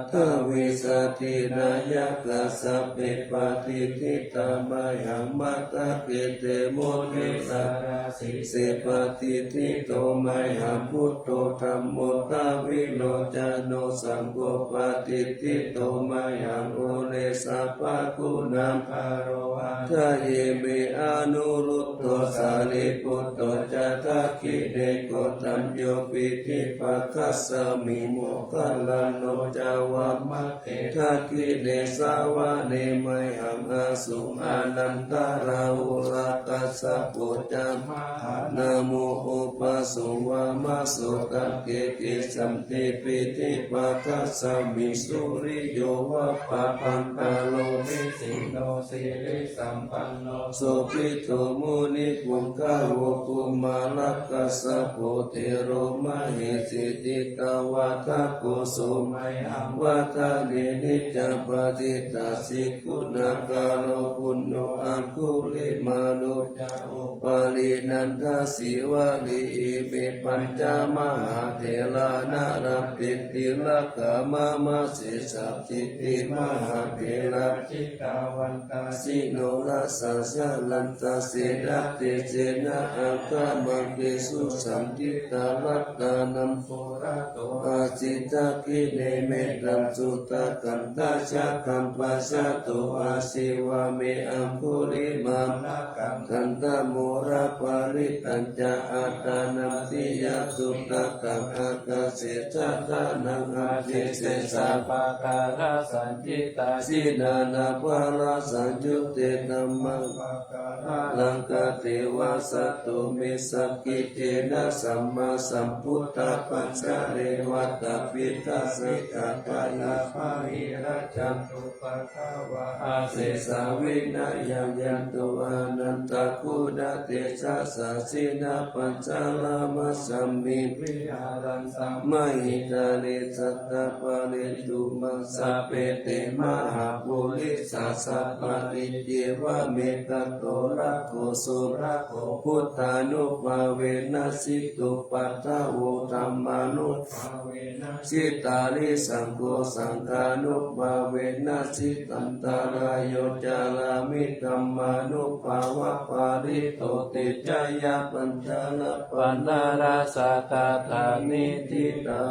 Aṭṭhavīsati nāyakā sabbe patiṭṭhitā mayhaṃ matthake te mūle sārā sīse patiṭṭhito mayhaṃ buddho dhammo dvilocano saṅgho patiṭṭhito mayhaṃ ure sabbaguṇākaro. Hadaye me anuruddho sārīputto ca dakkhiṇe koṇḍañño piṭṭhibhāgasmiṃ moggallāno ca vāma ke dakkhiṇe savane mayhaṃ āsuṃ ānandarāhulā kassapo ca mahānāmo ubhāsuṃ vāmasotake. Kesante piṭṭhibhāgasmiṃ suriyo va pabhaṅkaro nisinno sirisampanno sobhito munipuṅgavo. Kumārakassapo thero mahesī cittavādako so mayhaṃ vadane niccaṃ patiṭṭhāsi guṇākaro. Puṇṇo aṅgulimālo ca upālī nandasīvalī ime pañca mahātherā nalāṭe tilakā mama. Sesāsīti mahātherā jitavantā jinorasā jalantā seyyathejena aṅgamaṅgesu saṇṭhitā. Ratanaṃ purato āsi dakkhiṇe mettasuttakaṃ dhajaggaṃ pacchato āsi vāme aṅgulimālakaṃ khandhamoraparittañca āṭānāṭiyasuttakaṃ ākāse chadanaṃ āsi. Sesā pākārasaṇṭhitā jinā nānāvarasaṃyutte dhammapākāralaṅkate vasato me sakiccena sammāsambuddhapañjare. Vātapittādisañjātā piṇṇapāṇi bhayā bāhirajjhattupaddavā asesā vinayaṃ yantu anantaguṇatejasā. Jinapañjaramajjhamhi viharantaṃ mahītale sadā pālentu maṃ sabbe te mahāpurisāsabhā. Iccevamekanto rakkho surakkho buddhānubhāvena jitupaddavo dhammānubhāvena jitārisaṅgho saṅghānubhāvena jitantarāyo carāmi dhammānubhāvapālito. Te jayapañjarapāṇarāsatā dāni diṭṭhā.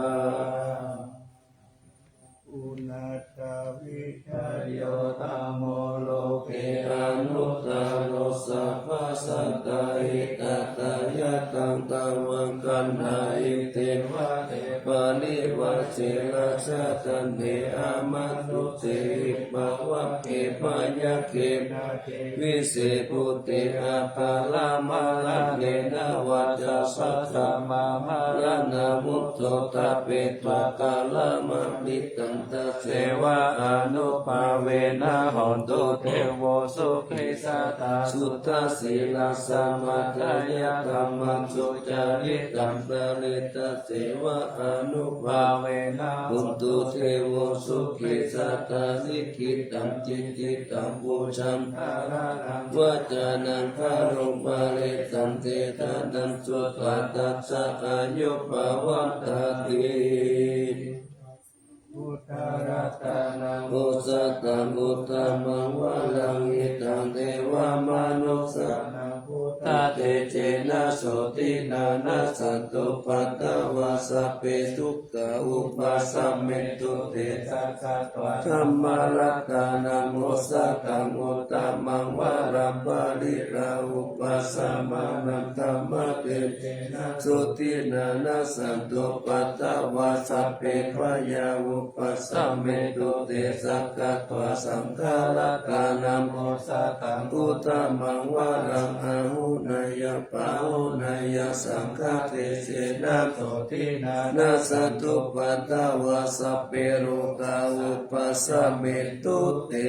Uṇhitassavijayo dhammo loke anuttaro sabbasattāhitatthāya taṃ tvaṃ gaṇhāhi devate. Parivajje rājadaṇḍe amanusse pippavake byagghe vise bhūte aparamāraṇena vācāsabhā mārānamuddho ṭhapetvā kālamāritaṃ. Tasseva ānubhāvena hotu devo sukhī sadā suddhasīlā samādāya dhammaṃ sucaritaṃ care. Tasseva ānubhāvena hotu devo sukhī sadā likkhitaṃ cintitaṃ pūjaṃ dhāraṇaṃ vācanaṃ garuṃ paresaṃ desanaṃ sutvā tassa āyu pavaḍḍhatīti. Buddharatanaṃ osathaṃ uttamaṃ varaṃ hitaṃ devamanussānaṃ buddhatejena sotthinā nassantupaddavā sabbe dukkhā vūpasamentu te. Sakkatvā dhammaratanaṃ osathaṃ uttamaṃ varaṃ pariḷāhūpasamanaṃ dhammatejena sotthinā nassantupaddavā sabbe bhayā vūpasamentu te. Sakkatvā saṅgharatanaṃ osathaṃ uttamaṃ varaṃ āhuneyyaṃ pāhuneyyaṃ saṅghatejena sotthinā nassantupaddavā sabbe rogā vūpasamentu te.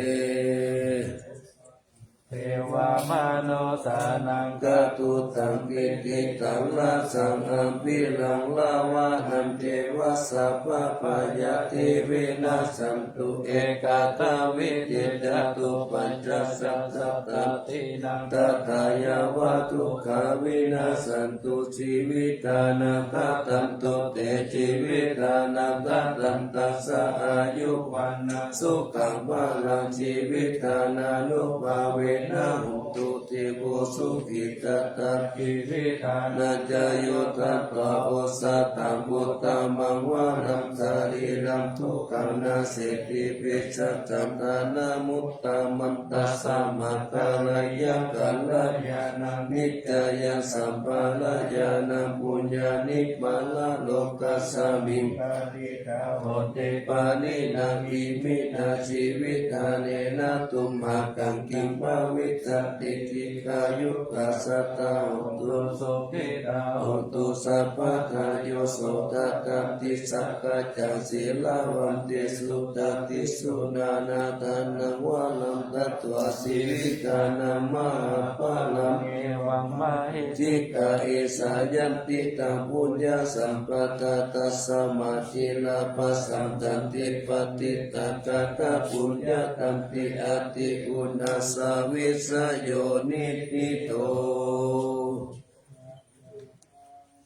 devamanussānaṃ katutaṃ piṭṭhitaṃ rasaṃ ambhiraṃ lavānañceva sabbabhayā te vinassantu ekātavirtī catuppañcasattadīnaṃ tathāyāva dukkhā vinassantu jīvitānantā. Tato te jīvitānantaṃ tassa āyu vaṇṇaṃ sukhaṃ balaṃ jīvittānānubhāvena hotu devo sukhī. Tathā jīvittānañca yo tattva osathaṃ uttamaṃ varaṃ sarīraṃ dukkhānaṃ seti vijjassantānamuttamaṃ tasmā kāleyya kalyāṇaṃ niccāya sampādāya puññāni paralokasmiṃ pāṇino jīvittānena tumhākaṃ kiṃ bhavissati dīghāyukā sadā hontu sukhitā hontu sabbadā. Yo so dadanti sakkaccaṃ sīlavantesu dadesu nānādānaṃ varaṃ datvā jīvittānaṃ mahapphalaṃ. Evaṃ mahessikā esā yadidaṃ puññasampatā tasmā dhīra pasantati patiṭṭhāgāthā puññakkhetti atthūnassaṃ vijayo niṭṭhito.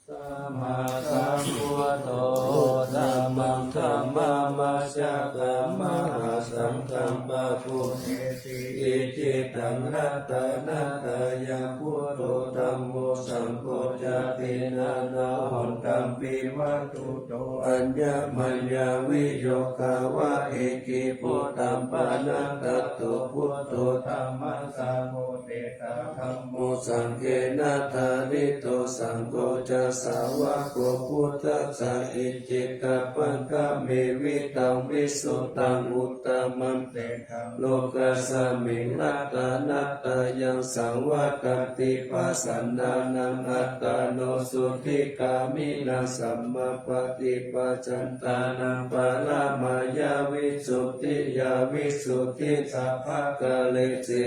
Sammāsambuddho uttamaṃ dhammamajjhakamā saṅghaṃ pāpūjeti icchitaṃ ratanattayaṃ buddho dhammo saṅgho ca tiṇṇannahontaṃ vivatthuto aññamaññaviyogā va ekibudhapāṇatato buddho dhammassāvakā dhammo saṅghena dhārito saṅgho ca sāvako buddhassa icchikapaññameviṭṭhaṃ visuddhaṃ uttamaṃ tejā lokasmiṃ ratanattayaṃ saṃvattati pasannānaṃ attano sotthi gāmino sammāpaṭipajantānaṃ paramāya visuddhiyā visuddhi sabbakāresu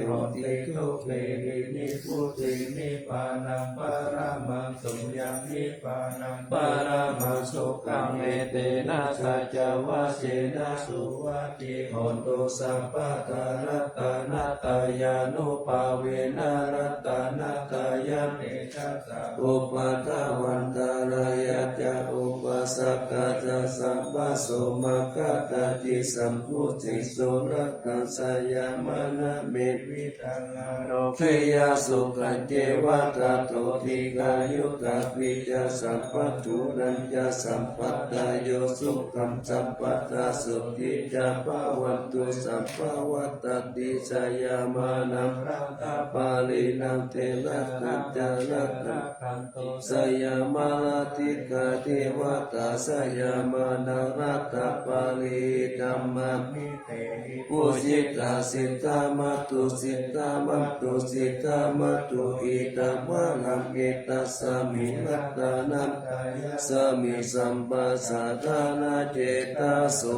hoti dukkheri nibbutiṃ nibbānaṃ paramaṃ suyaṃ nibbānaṃ paramaṃ sukhaṃ etena saccavajjena suvatthi hontu sabbadā ratanattayānubhāvena ratanattayatejasā upaddavantārāya ca upasakkā ca sabbaso maggātā ti sambuddhiso ratanattayamānā me vidaṃ ārogyā sukhañceva tato dīghāyukā vijjā sampattūnañca sampattā yo sukhaṃ sampattā sotthi ca bhavantu sabbavattati jayamānā ratapālinaṃ therānañca ratanattayena jayamālā dīghā devatā jayamānā ratapāli dhammābhitehi pūjitā siddhā mātusiddhā mātusiddhā mātuhitvaraṃ etasmiṃ ratanattayasmiṃ sampajānāyatejasā.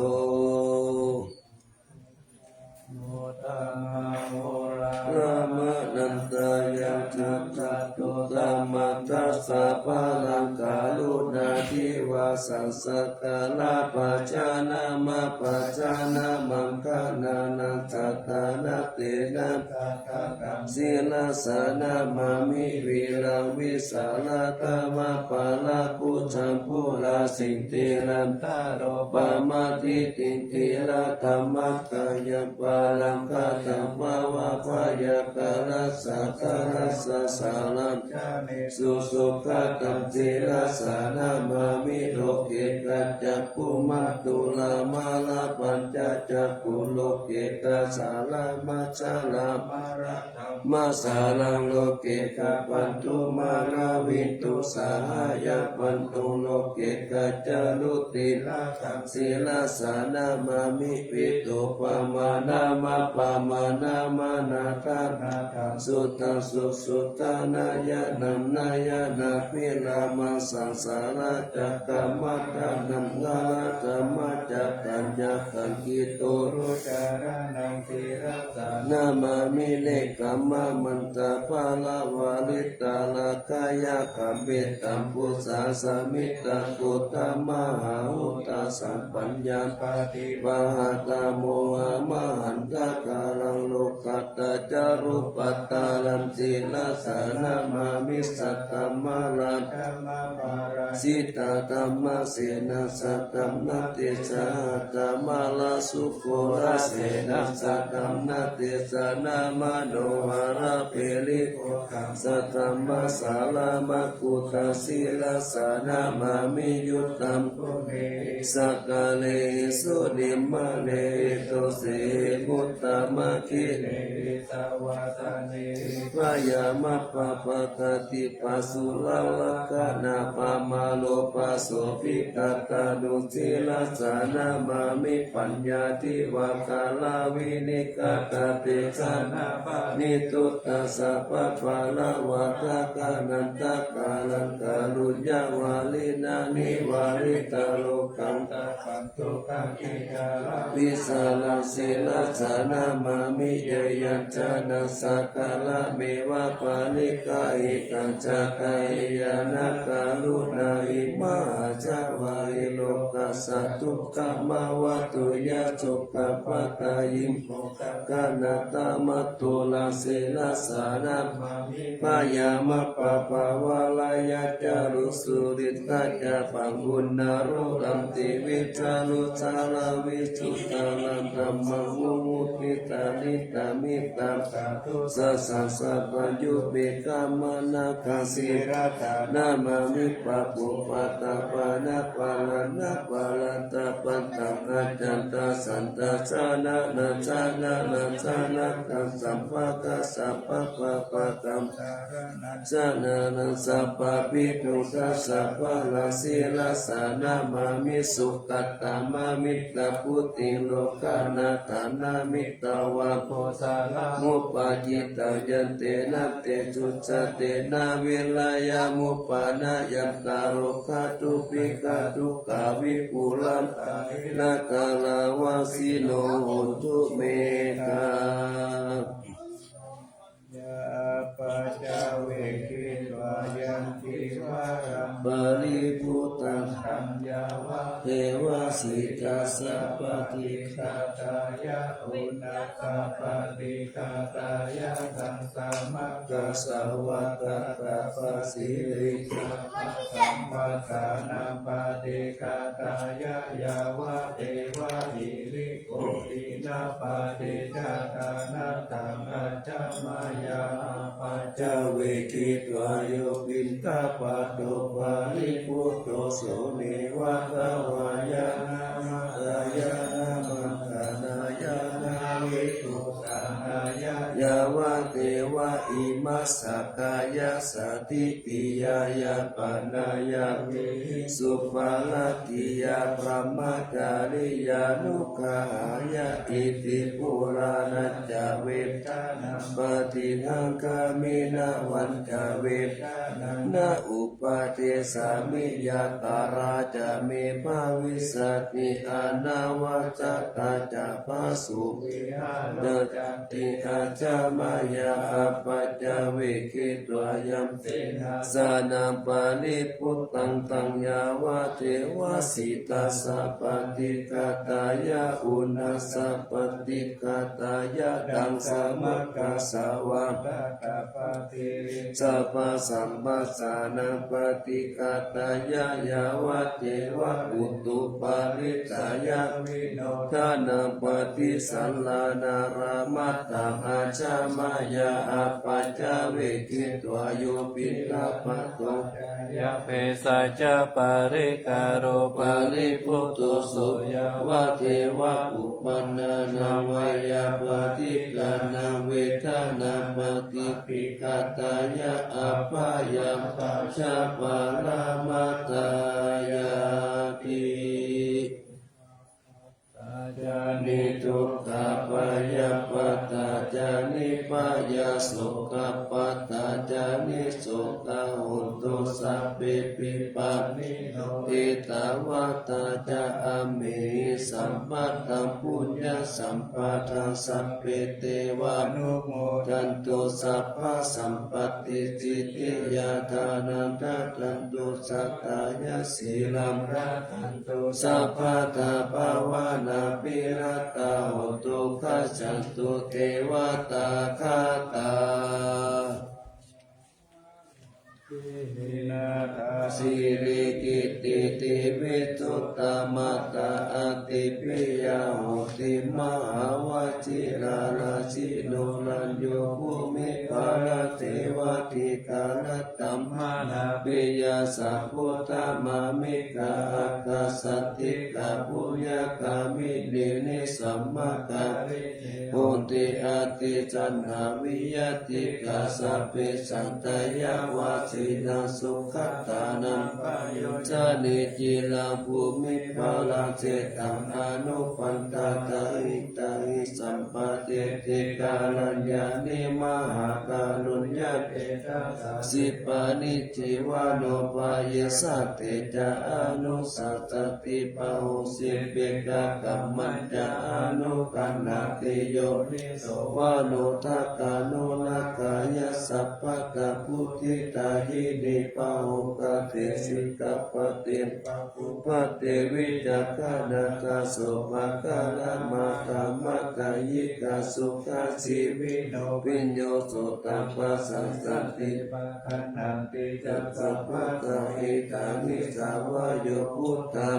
Uttamaṃ oraṃ dhammaṃ nantayaṃ dhammatthassapālaṃ karuṇā divā saṅkhattā pajānāma pajānāmaṃ gaṇānaṃ sattānattena sīlassa namāmi viraṃ vīsālakamapālakuṭaṃ purāsītirattarūpaṃ atitthiṃ dhīradhammakkhayaṃ pāmaṃ kataṃ bhāvaṃ bhayākālaṃ sattharassa sāraṃ canesu sugataṃ sīlassa namāmi loke kaccakkhumātulā mālā pañca cakkhuṃ loke kassālamācharā māraṃ dhammasāraṃ loke kappattu māravitu sahāyappattuṃ loke kaccarucirataṃ sīlassa namāmi vītopamaṇamapaṇamaṇānatthaṃ suddhaṃ susuddhanayanam nayanabhiramaṃ saṃsāracakkamataṇhaṃ nānādhammacatta paññakaṅkhito, gurucaraṇaṃ sirasā namāmi. Nekkhammamantapaḷavāritarakkhayākabhisambuddhā, sammiddhaputthamāhāhutā samphaññā paṭibāhatā, mohamāhantakāraṃ lokuttacārubhaddharaṃ. Sirasā namāmi saddhammārājamā, parājitadhammāsenā saddhammattisa hatthamārāsu, korasenā saddhammattisa nāma, noharagiriputthaṃ saddhammasāraṃ, aṅgutthaṃ sirasā namāmi. Uttamaguṇehi sakkarihi, sūnimmanehi dosehi, muttamakkhilehi savadānehi, byāmappabhātadippasuralakkhaṇappaṃ, māropāsobhitattanūṃ sirasā namāmi. Paññādhivakkharavīnikkhattadesanā, paṇiduttasabbaparavārāgaṇatha kālaṃ, kāruññavārinā nivāritarogaṃ, tapaṃ dukkhaṃ khītaraṃ vīsaraṃ sirasā namāmi. Yāyañjanasaṅkhārameva paṇīgahitaṃ, chakkāyāna karuṇāhi mahāsavāhi, lokassa dukkhamāvattu yā. Sokappattayīn dukkhaṅkhaṇatthamatthu, rājaṃ sirasā namāmi. Byāmappabhavarāyacca rūsūlitacabbaṃ, uṇṇāluṃ tividhaṃ locaravīsuddharaṃ, dhammaṃ mumuddita niddhamittaṃ, sadūsasāsabhaṃ yo me khamanaṃ. Sirasā namāmi pāpūpaṭṭhapāṇāparaṇāparattha, pattaṃ ajjhattaṃ satta janānañca, ñāṇañca naggaṃ sabbakassapabbapātaṃ, saraṇaṃ sabbapāṇinaṃ sabbapāṇabhūtaṃ, sabbaṃ sirasā namāmi. Sugatāmanukassāmi, buddhāmanukassāmi, lokuttaradhammāni hitvā, kusalamupayiṭṭhā yantena te sucatena, viriyamuppannāya tatra lokadubbhikkhā, dukkhā vipurā pariyāgā, nirāgā vāsino hontu me tathā. Yā paccavekkhitvā yanti varaṃ paribhuttaṃ, taṃ yāvadeva sītassa paṭighātāya, uṇhassapaṭighātāya, ḍaṃsamakasavātātapasiriṃsapasamphassānapaṭighātāya, yāvadeva hirikopinapaṭicchādanatthaṃ, ajjhamāya apaccavekkhitvā yo piṇḍapāto paribhutto, so neva davāya na madāya na maṇḍanāya na vibhūsanāya, yāvadeva imassa kāyassa ṭhitiyā yāpanāya vihiṃsuparatiyā brahmacariyānuggahāya, iti purāṇañca vedanaṃ paṭihaṅkhāmi navañca vedanaṃ na uppādessāmi, yātrā ca me bhavissati anavajjatā ca phāsuvihāro cāti, ajjhamāya apaccavekkhitvā yam senāsanaṃ paribhuttaṃ, taṃ yāvadeva sītassa paṭighātāya, uṇhassa paṭighātāya, ḍaṃsamakasavātātapasiriṃsapasamphassānaṃ paṭighātāya, yāvadeva utuparissayavinodanaṃ paṭisallānārāmatthaṃ, ajjhamāya apaccavekkhitvā yo piṇḍapāto ca yā vesā ca parikkaro paribhutto, so yāvadeva uppannānaṃ veyyābādhikānaṃ vedanāpaṭihaṅkhāya, abyāpajjhā paramatāyāti. Ca niddukkhā bhayappattā ca nibbhayā, sokappattā ca nissokā hontu sabbepi pāṇino. Ettāvatā ca amhehi sambhataṃ puññasampadaṃ sabbe devānumodantu sabbasampattisiddhiyā. Dānaṃ dadantu saddhāya sīlaṃ rakkhantu sabbadā bhāvanābhiratā hontu gacchantu devatāgatā. Sīlī kittī divi suttā mātā āti piyā hoti mahāvajirā rājino rañño bhūmiparā devadikā rattamānā piyā sakuddamā miggā ākāsaṭṭhikā puññagāminī nisammakāminī honti atejena viya tika sabbesaṃ dayāvajjena sugatānaṃ payojjane. Ciraṃ bhūmiparāsitaṃ anupaṇḍātaṃ hitaṃ hi sampatiṭṭhikaraññāni mahākāruññacittā sī paṇidhī vano payessā te ca anussasati. Bahussī piṭakammacca anugaṇhāti yoni so manodakkhanurakkhāya sabbattha buddhidāyinī. Pahukkhate sikkhappate paggubbhate vicakkhaṇatā somakāramātā maggayikā sukhajīvino viññū suttaṃ pasassanti pagaṇhanti ca sabbattha. Idamhi sā vā yo buddha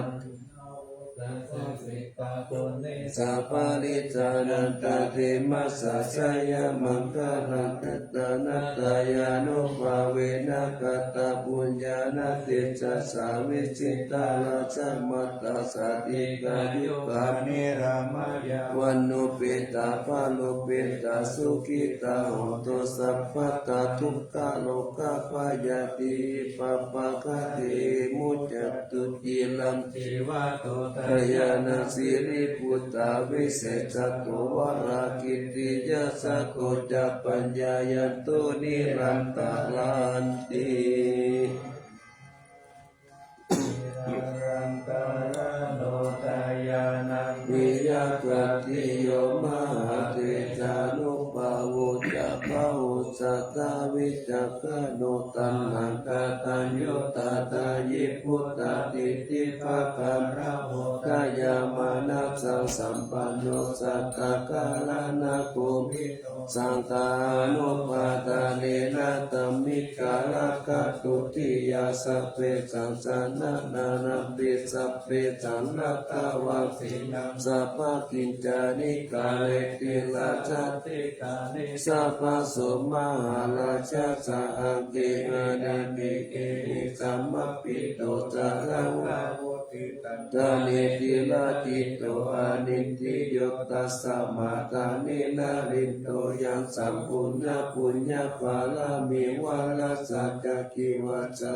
sapparisā nanda demassa jayamaṅgalaṃ. Ratanattayānubhāvena katapuññāna tejasā vijitā rājamātā sādhikā yugā nirāmā yā vaṇṇūpetā balūpetā sukhitā hontu sabbadā. Dukkharogabhayā ti pāpaggahe muccantu ciraṃ jīvitadāyānā sirīputā visesato varā kitiyasako ca paññāyantu nirantaranti. Nirantaraṇodāyānaṃ viya khattiyo mahātejānubhāvo ca bahussattā vicakkhaṇo taṇhaṅkataññutā dāyī buddhadiṭṭhibhāgaravo dayāmanassaṃ sampanno sattā karaṇakovido saṅghānupādānena taṃ vigahattutiyā sabbesaṃ janānānampi sabbesaṃ natthavasīnaṃ sabbakiñcanikāreti rājādhikāni sabbaso mahārājassa aṅgī anekehi samapito ca rāhulā vutti tanda netirajito anindriyo tasmā dāni narindo yaṃ saṃ puññapuññaphalamī varassa ca cīvassa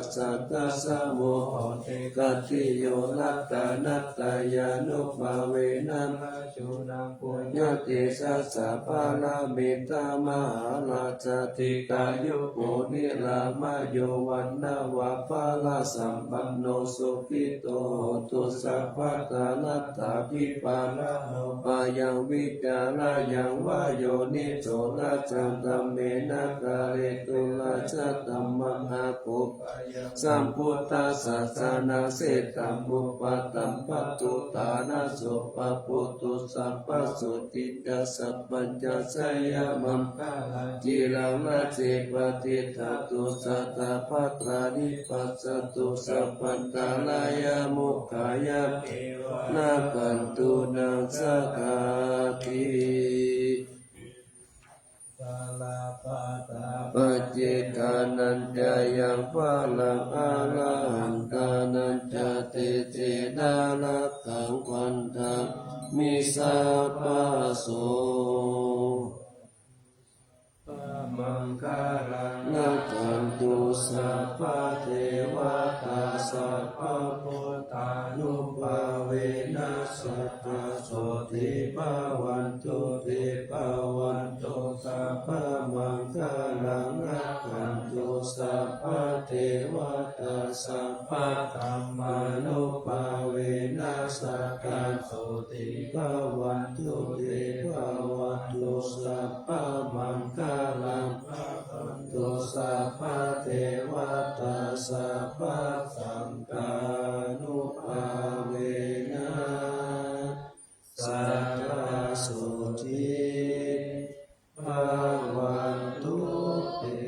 tassa vohoti khattiyo ratanattayānubhāvena rājūnaṃ puññatejasā pāramitā mahārājā dīghāyuko nirāmayo vaṇṇavanto balāsampanno sukhito hotu sabbadā. Laddhābhipālano bhayaṃ vicarāyaṃ vā yoniso rājadhammena kāretu rājadhammaṃ akopayaṃ sambuddhasāsanamajjhe taṃ upaṭṭhaṃ pāturahaṃ so pāpūtu sabbaso ṭhi ca sabbañca jayamaṅgalaṃ. Ciraṃ rājī patiṭṭhatu sadā bhadrani passatu sabbantarāyamokkhaṃ ya devā rakkhantu naṃ sāsane. Paccekānañca yaṃ balaṃ arahantānañca tejena rakkhaṃ bandhāmi sabbaso. Rakkhantu sabbadevatā sabbabuddhānubhāvena sadā sotthī bhavantu te. Bhavatu sabbamaṅgalaṃ rakkhantu tu sabbadevatā sabbadhammānubhāvena sadā sotthī bhavantu te. Bhavatu sabbamaṅgalaṃ, rakkhantu sabbadevatā, sabbasaṅghānubhāvena sadā sotthī bhavantu te.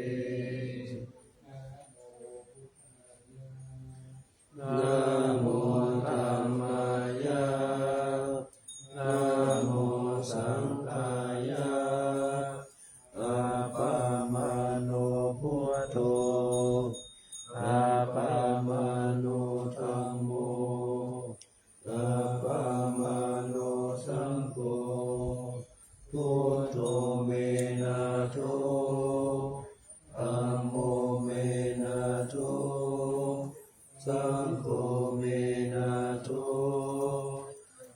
Namo dhammāya, namo saṅghāya. Appamāṇo buddho, appamāṇo dhammo, appamāṇo saṅgho. Buddho me nātho, dhammo me nātho, saṅgho me nātho.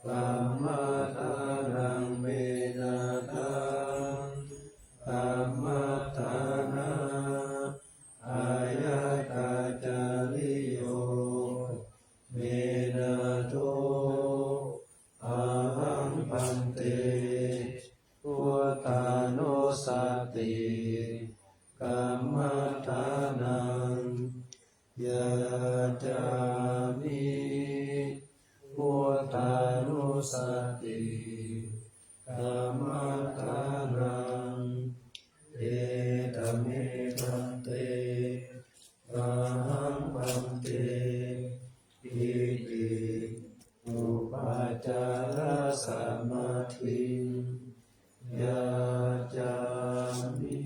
Dhammadānaṃ me nāthaṃ, dhammadānā āyatacariyo me nātho. Ahaṃ bhante buddhānussati kammadānaṃ yācāmi. Buddhānussati kammadānaṃ. Etame bhante, ahaṃ bhante, iti upācārasamādhiṃ yācāmi.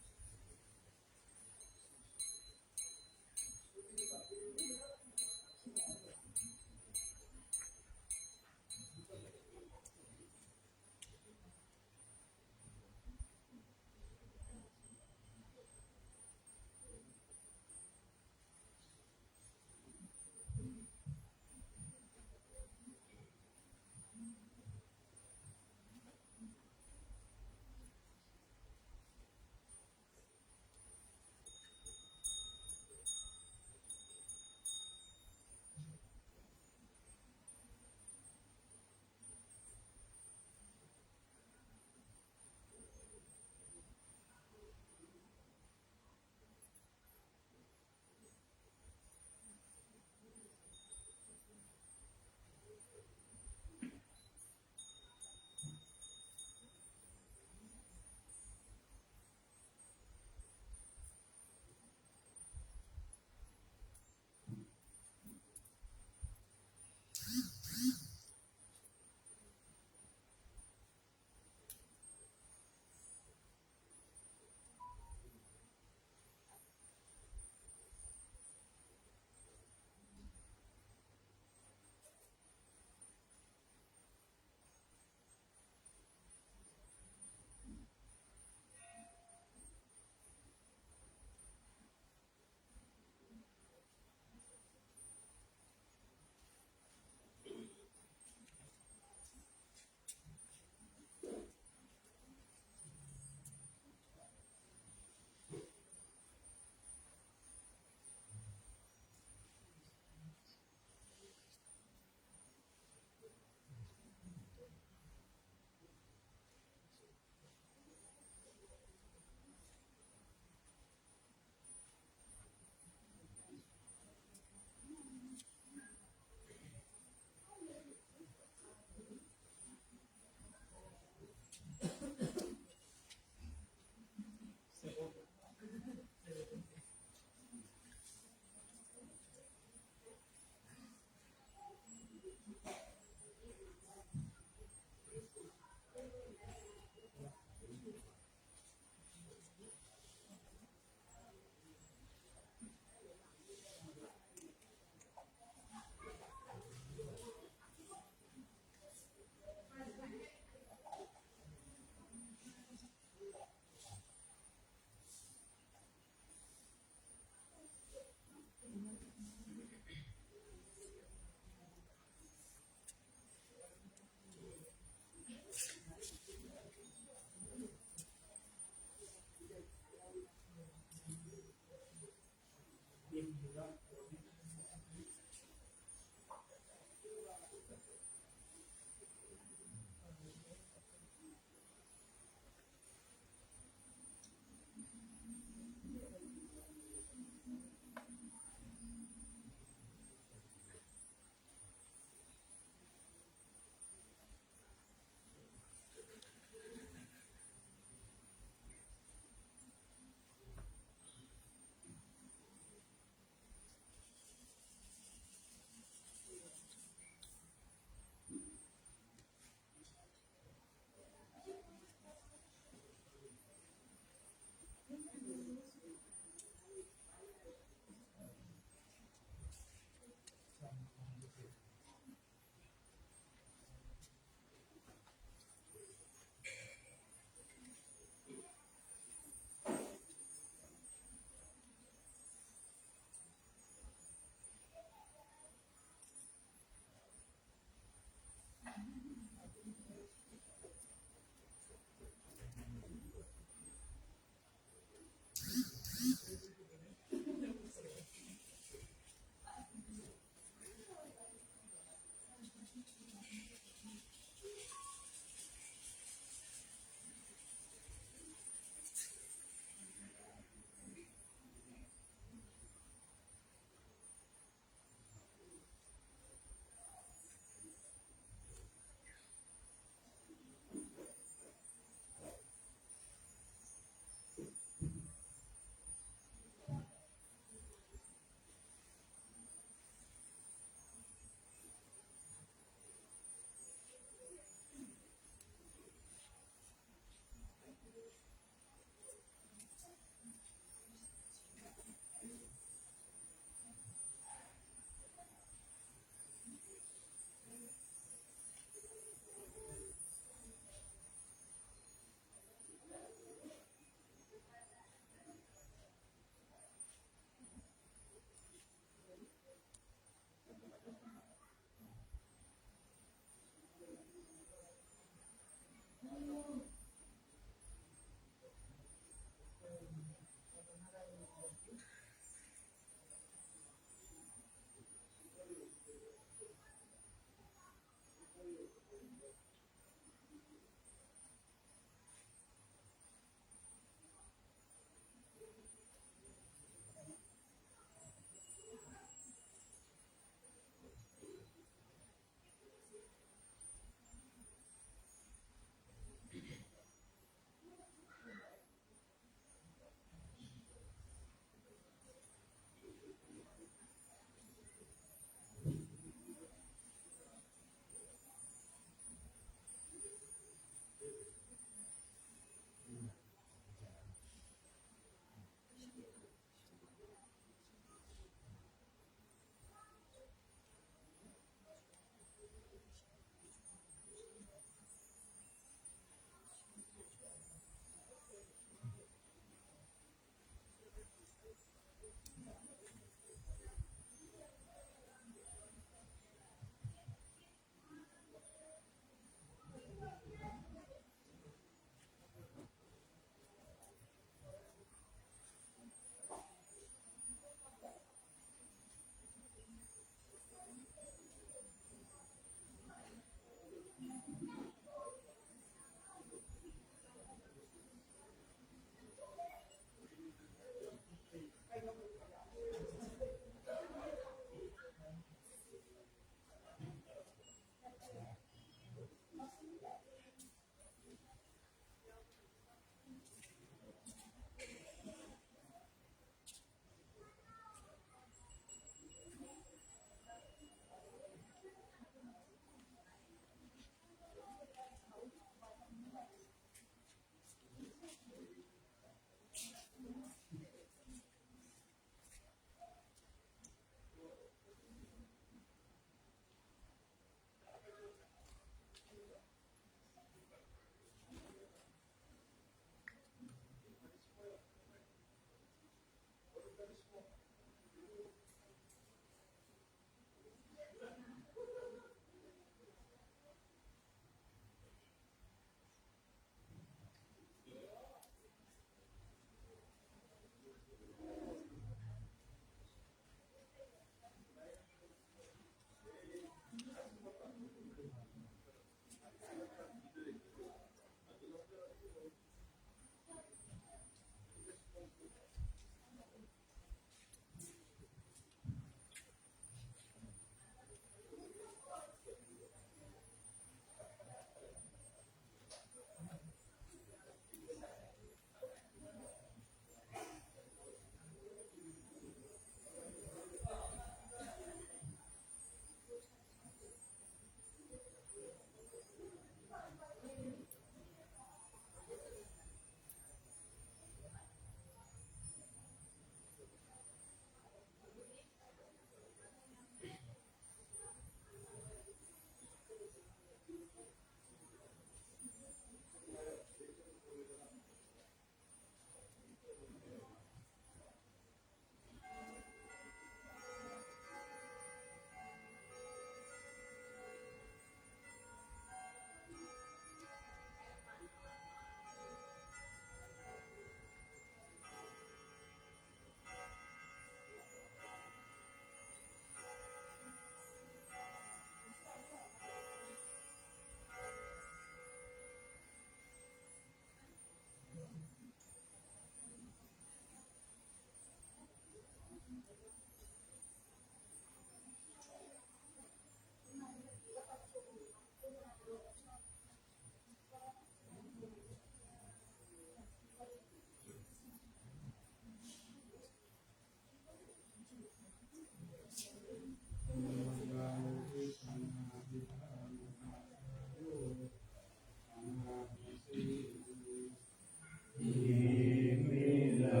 Iminā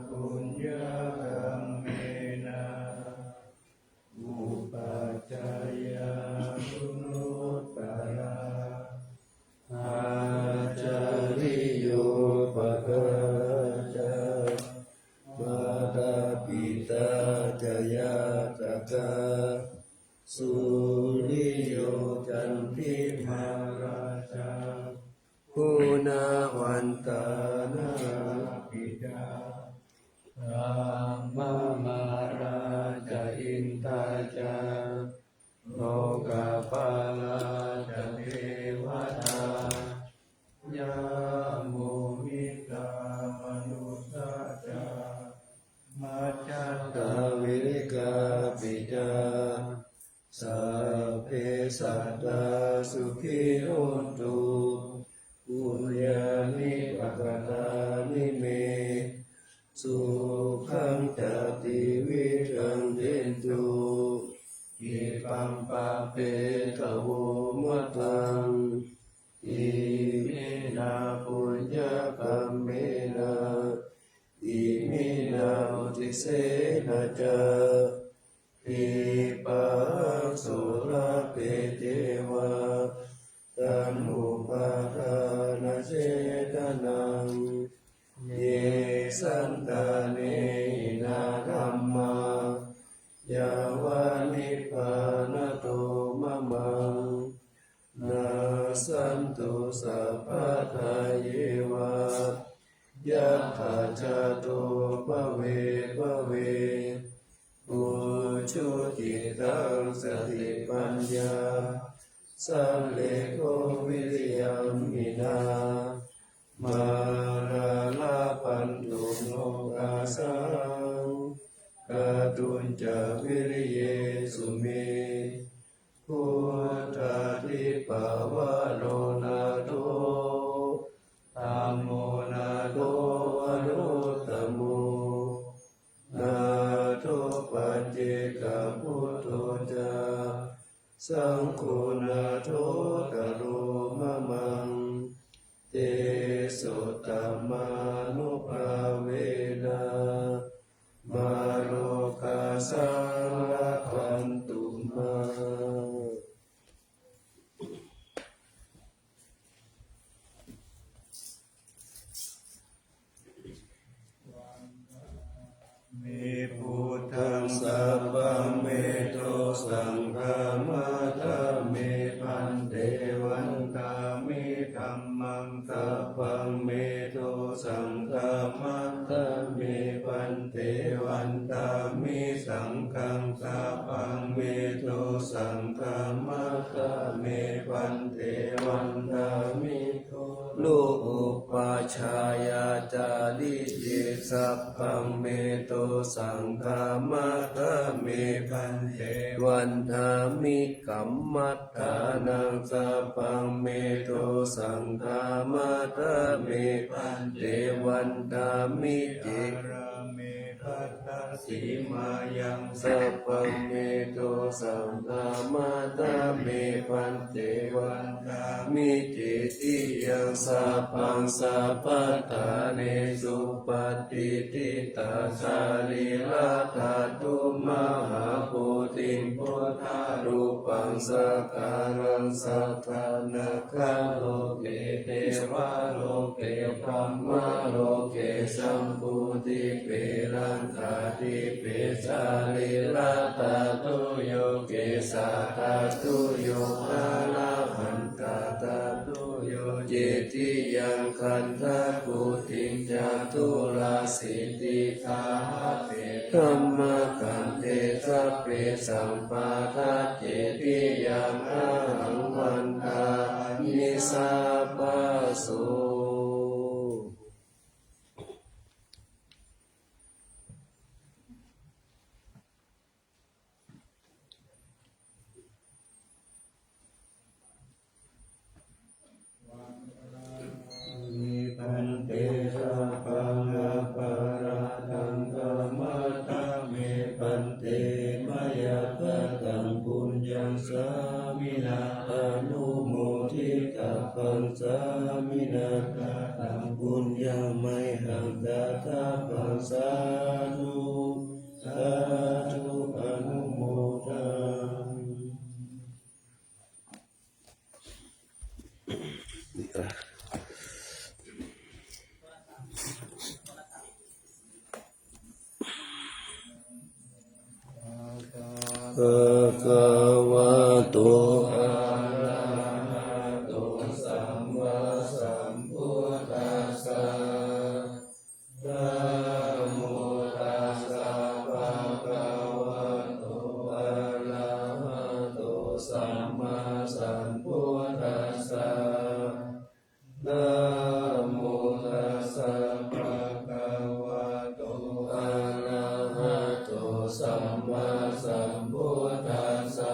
puññakammena upajjhāyā guṇuttarā, ācariyūpakārā ca mātā pitā ca ñātakā, Pālā ca devatā, yamo mittā manussā ca, majjhattā verikāpi ca, sabbe sattā sukhī hontu, puññāni pakatāni me, sukhañca tividhaṃ dentu, khippaṃ pāpetha vomataṃ. Iminā puññakammena, iminā uddisena ca, khippāhaṃ sulabhe ceva, taṇhupādānachedanaṃ. Ye santāne hinā dhammā, yāva nibbānato mamaṃ, nassantu sabbadā yeva, yattha jāto bhave bhave. Ujucittaṃ satipaññā, sallekho viriyamhinā, mārā labhantu nokāsaṃ, kātuñca viriyesu me. Buddhādhipavaro nātho, dhammo nātho varuttamo, nātho paccekabuddho ca, saṅgho nāthottaro mamaṃ. Tesottamānubhāvena, mārokāsaṃ labhantu mā. Me buddhaṃ sabbaṃ me dosaṃ khamatha me bhante. Vandāmi dhammaṃ sabbaṃ me dosaṃ khamatha me bhante. Vandāmi saṅghaṃ sabbaṃ me dosaṃ khamatha me bhante. Vandāmi guru upajjhāyācariye sabbaṃ me dosaṃ khamatha me bhante. Vandāmi kammaṭṭhānaṃ sabbaṃ me dosaṃ khamatha me bhante. Vandāmi pāramī dasasimhāyaṃ sabbaṃ me dosaṃ khamatha me bhante. Vandāmi cetiyaṃ sabbaṃ sabbaṭṭhānesu patiṭṭhitā sarīradhātu mahābodhiṃ buddharūpaṃ sakkāraṃ sadā nakkha loke devaloke brahmaloke jambudīpe laṅkādīpe sarīradhātuyo kesādhātuyo arahan tadhātuyo cetiyaṃ gandhakuṭiṃ caturāsītisahassidhammakkhandhe sabbesaṃ pādaccetiyaṃ ahaṃ vandāmi sabbaso. Bhante sabbaṃ aparādhaṃ khamatha me bhante, mayā kataṃ puññaṃ sāminā anumoditabbaṃ, sāminā kataṃ puññaṃ mayhaṃ dātabbaṃ, sādhu sādhu anumodāmi. Bhagavato arahato sammāsambuddhassa. Namo tassa bhagavato arahato sammā sambuddhassa. Namo tassa bhagavato arahato sammāsambuddhassa.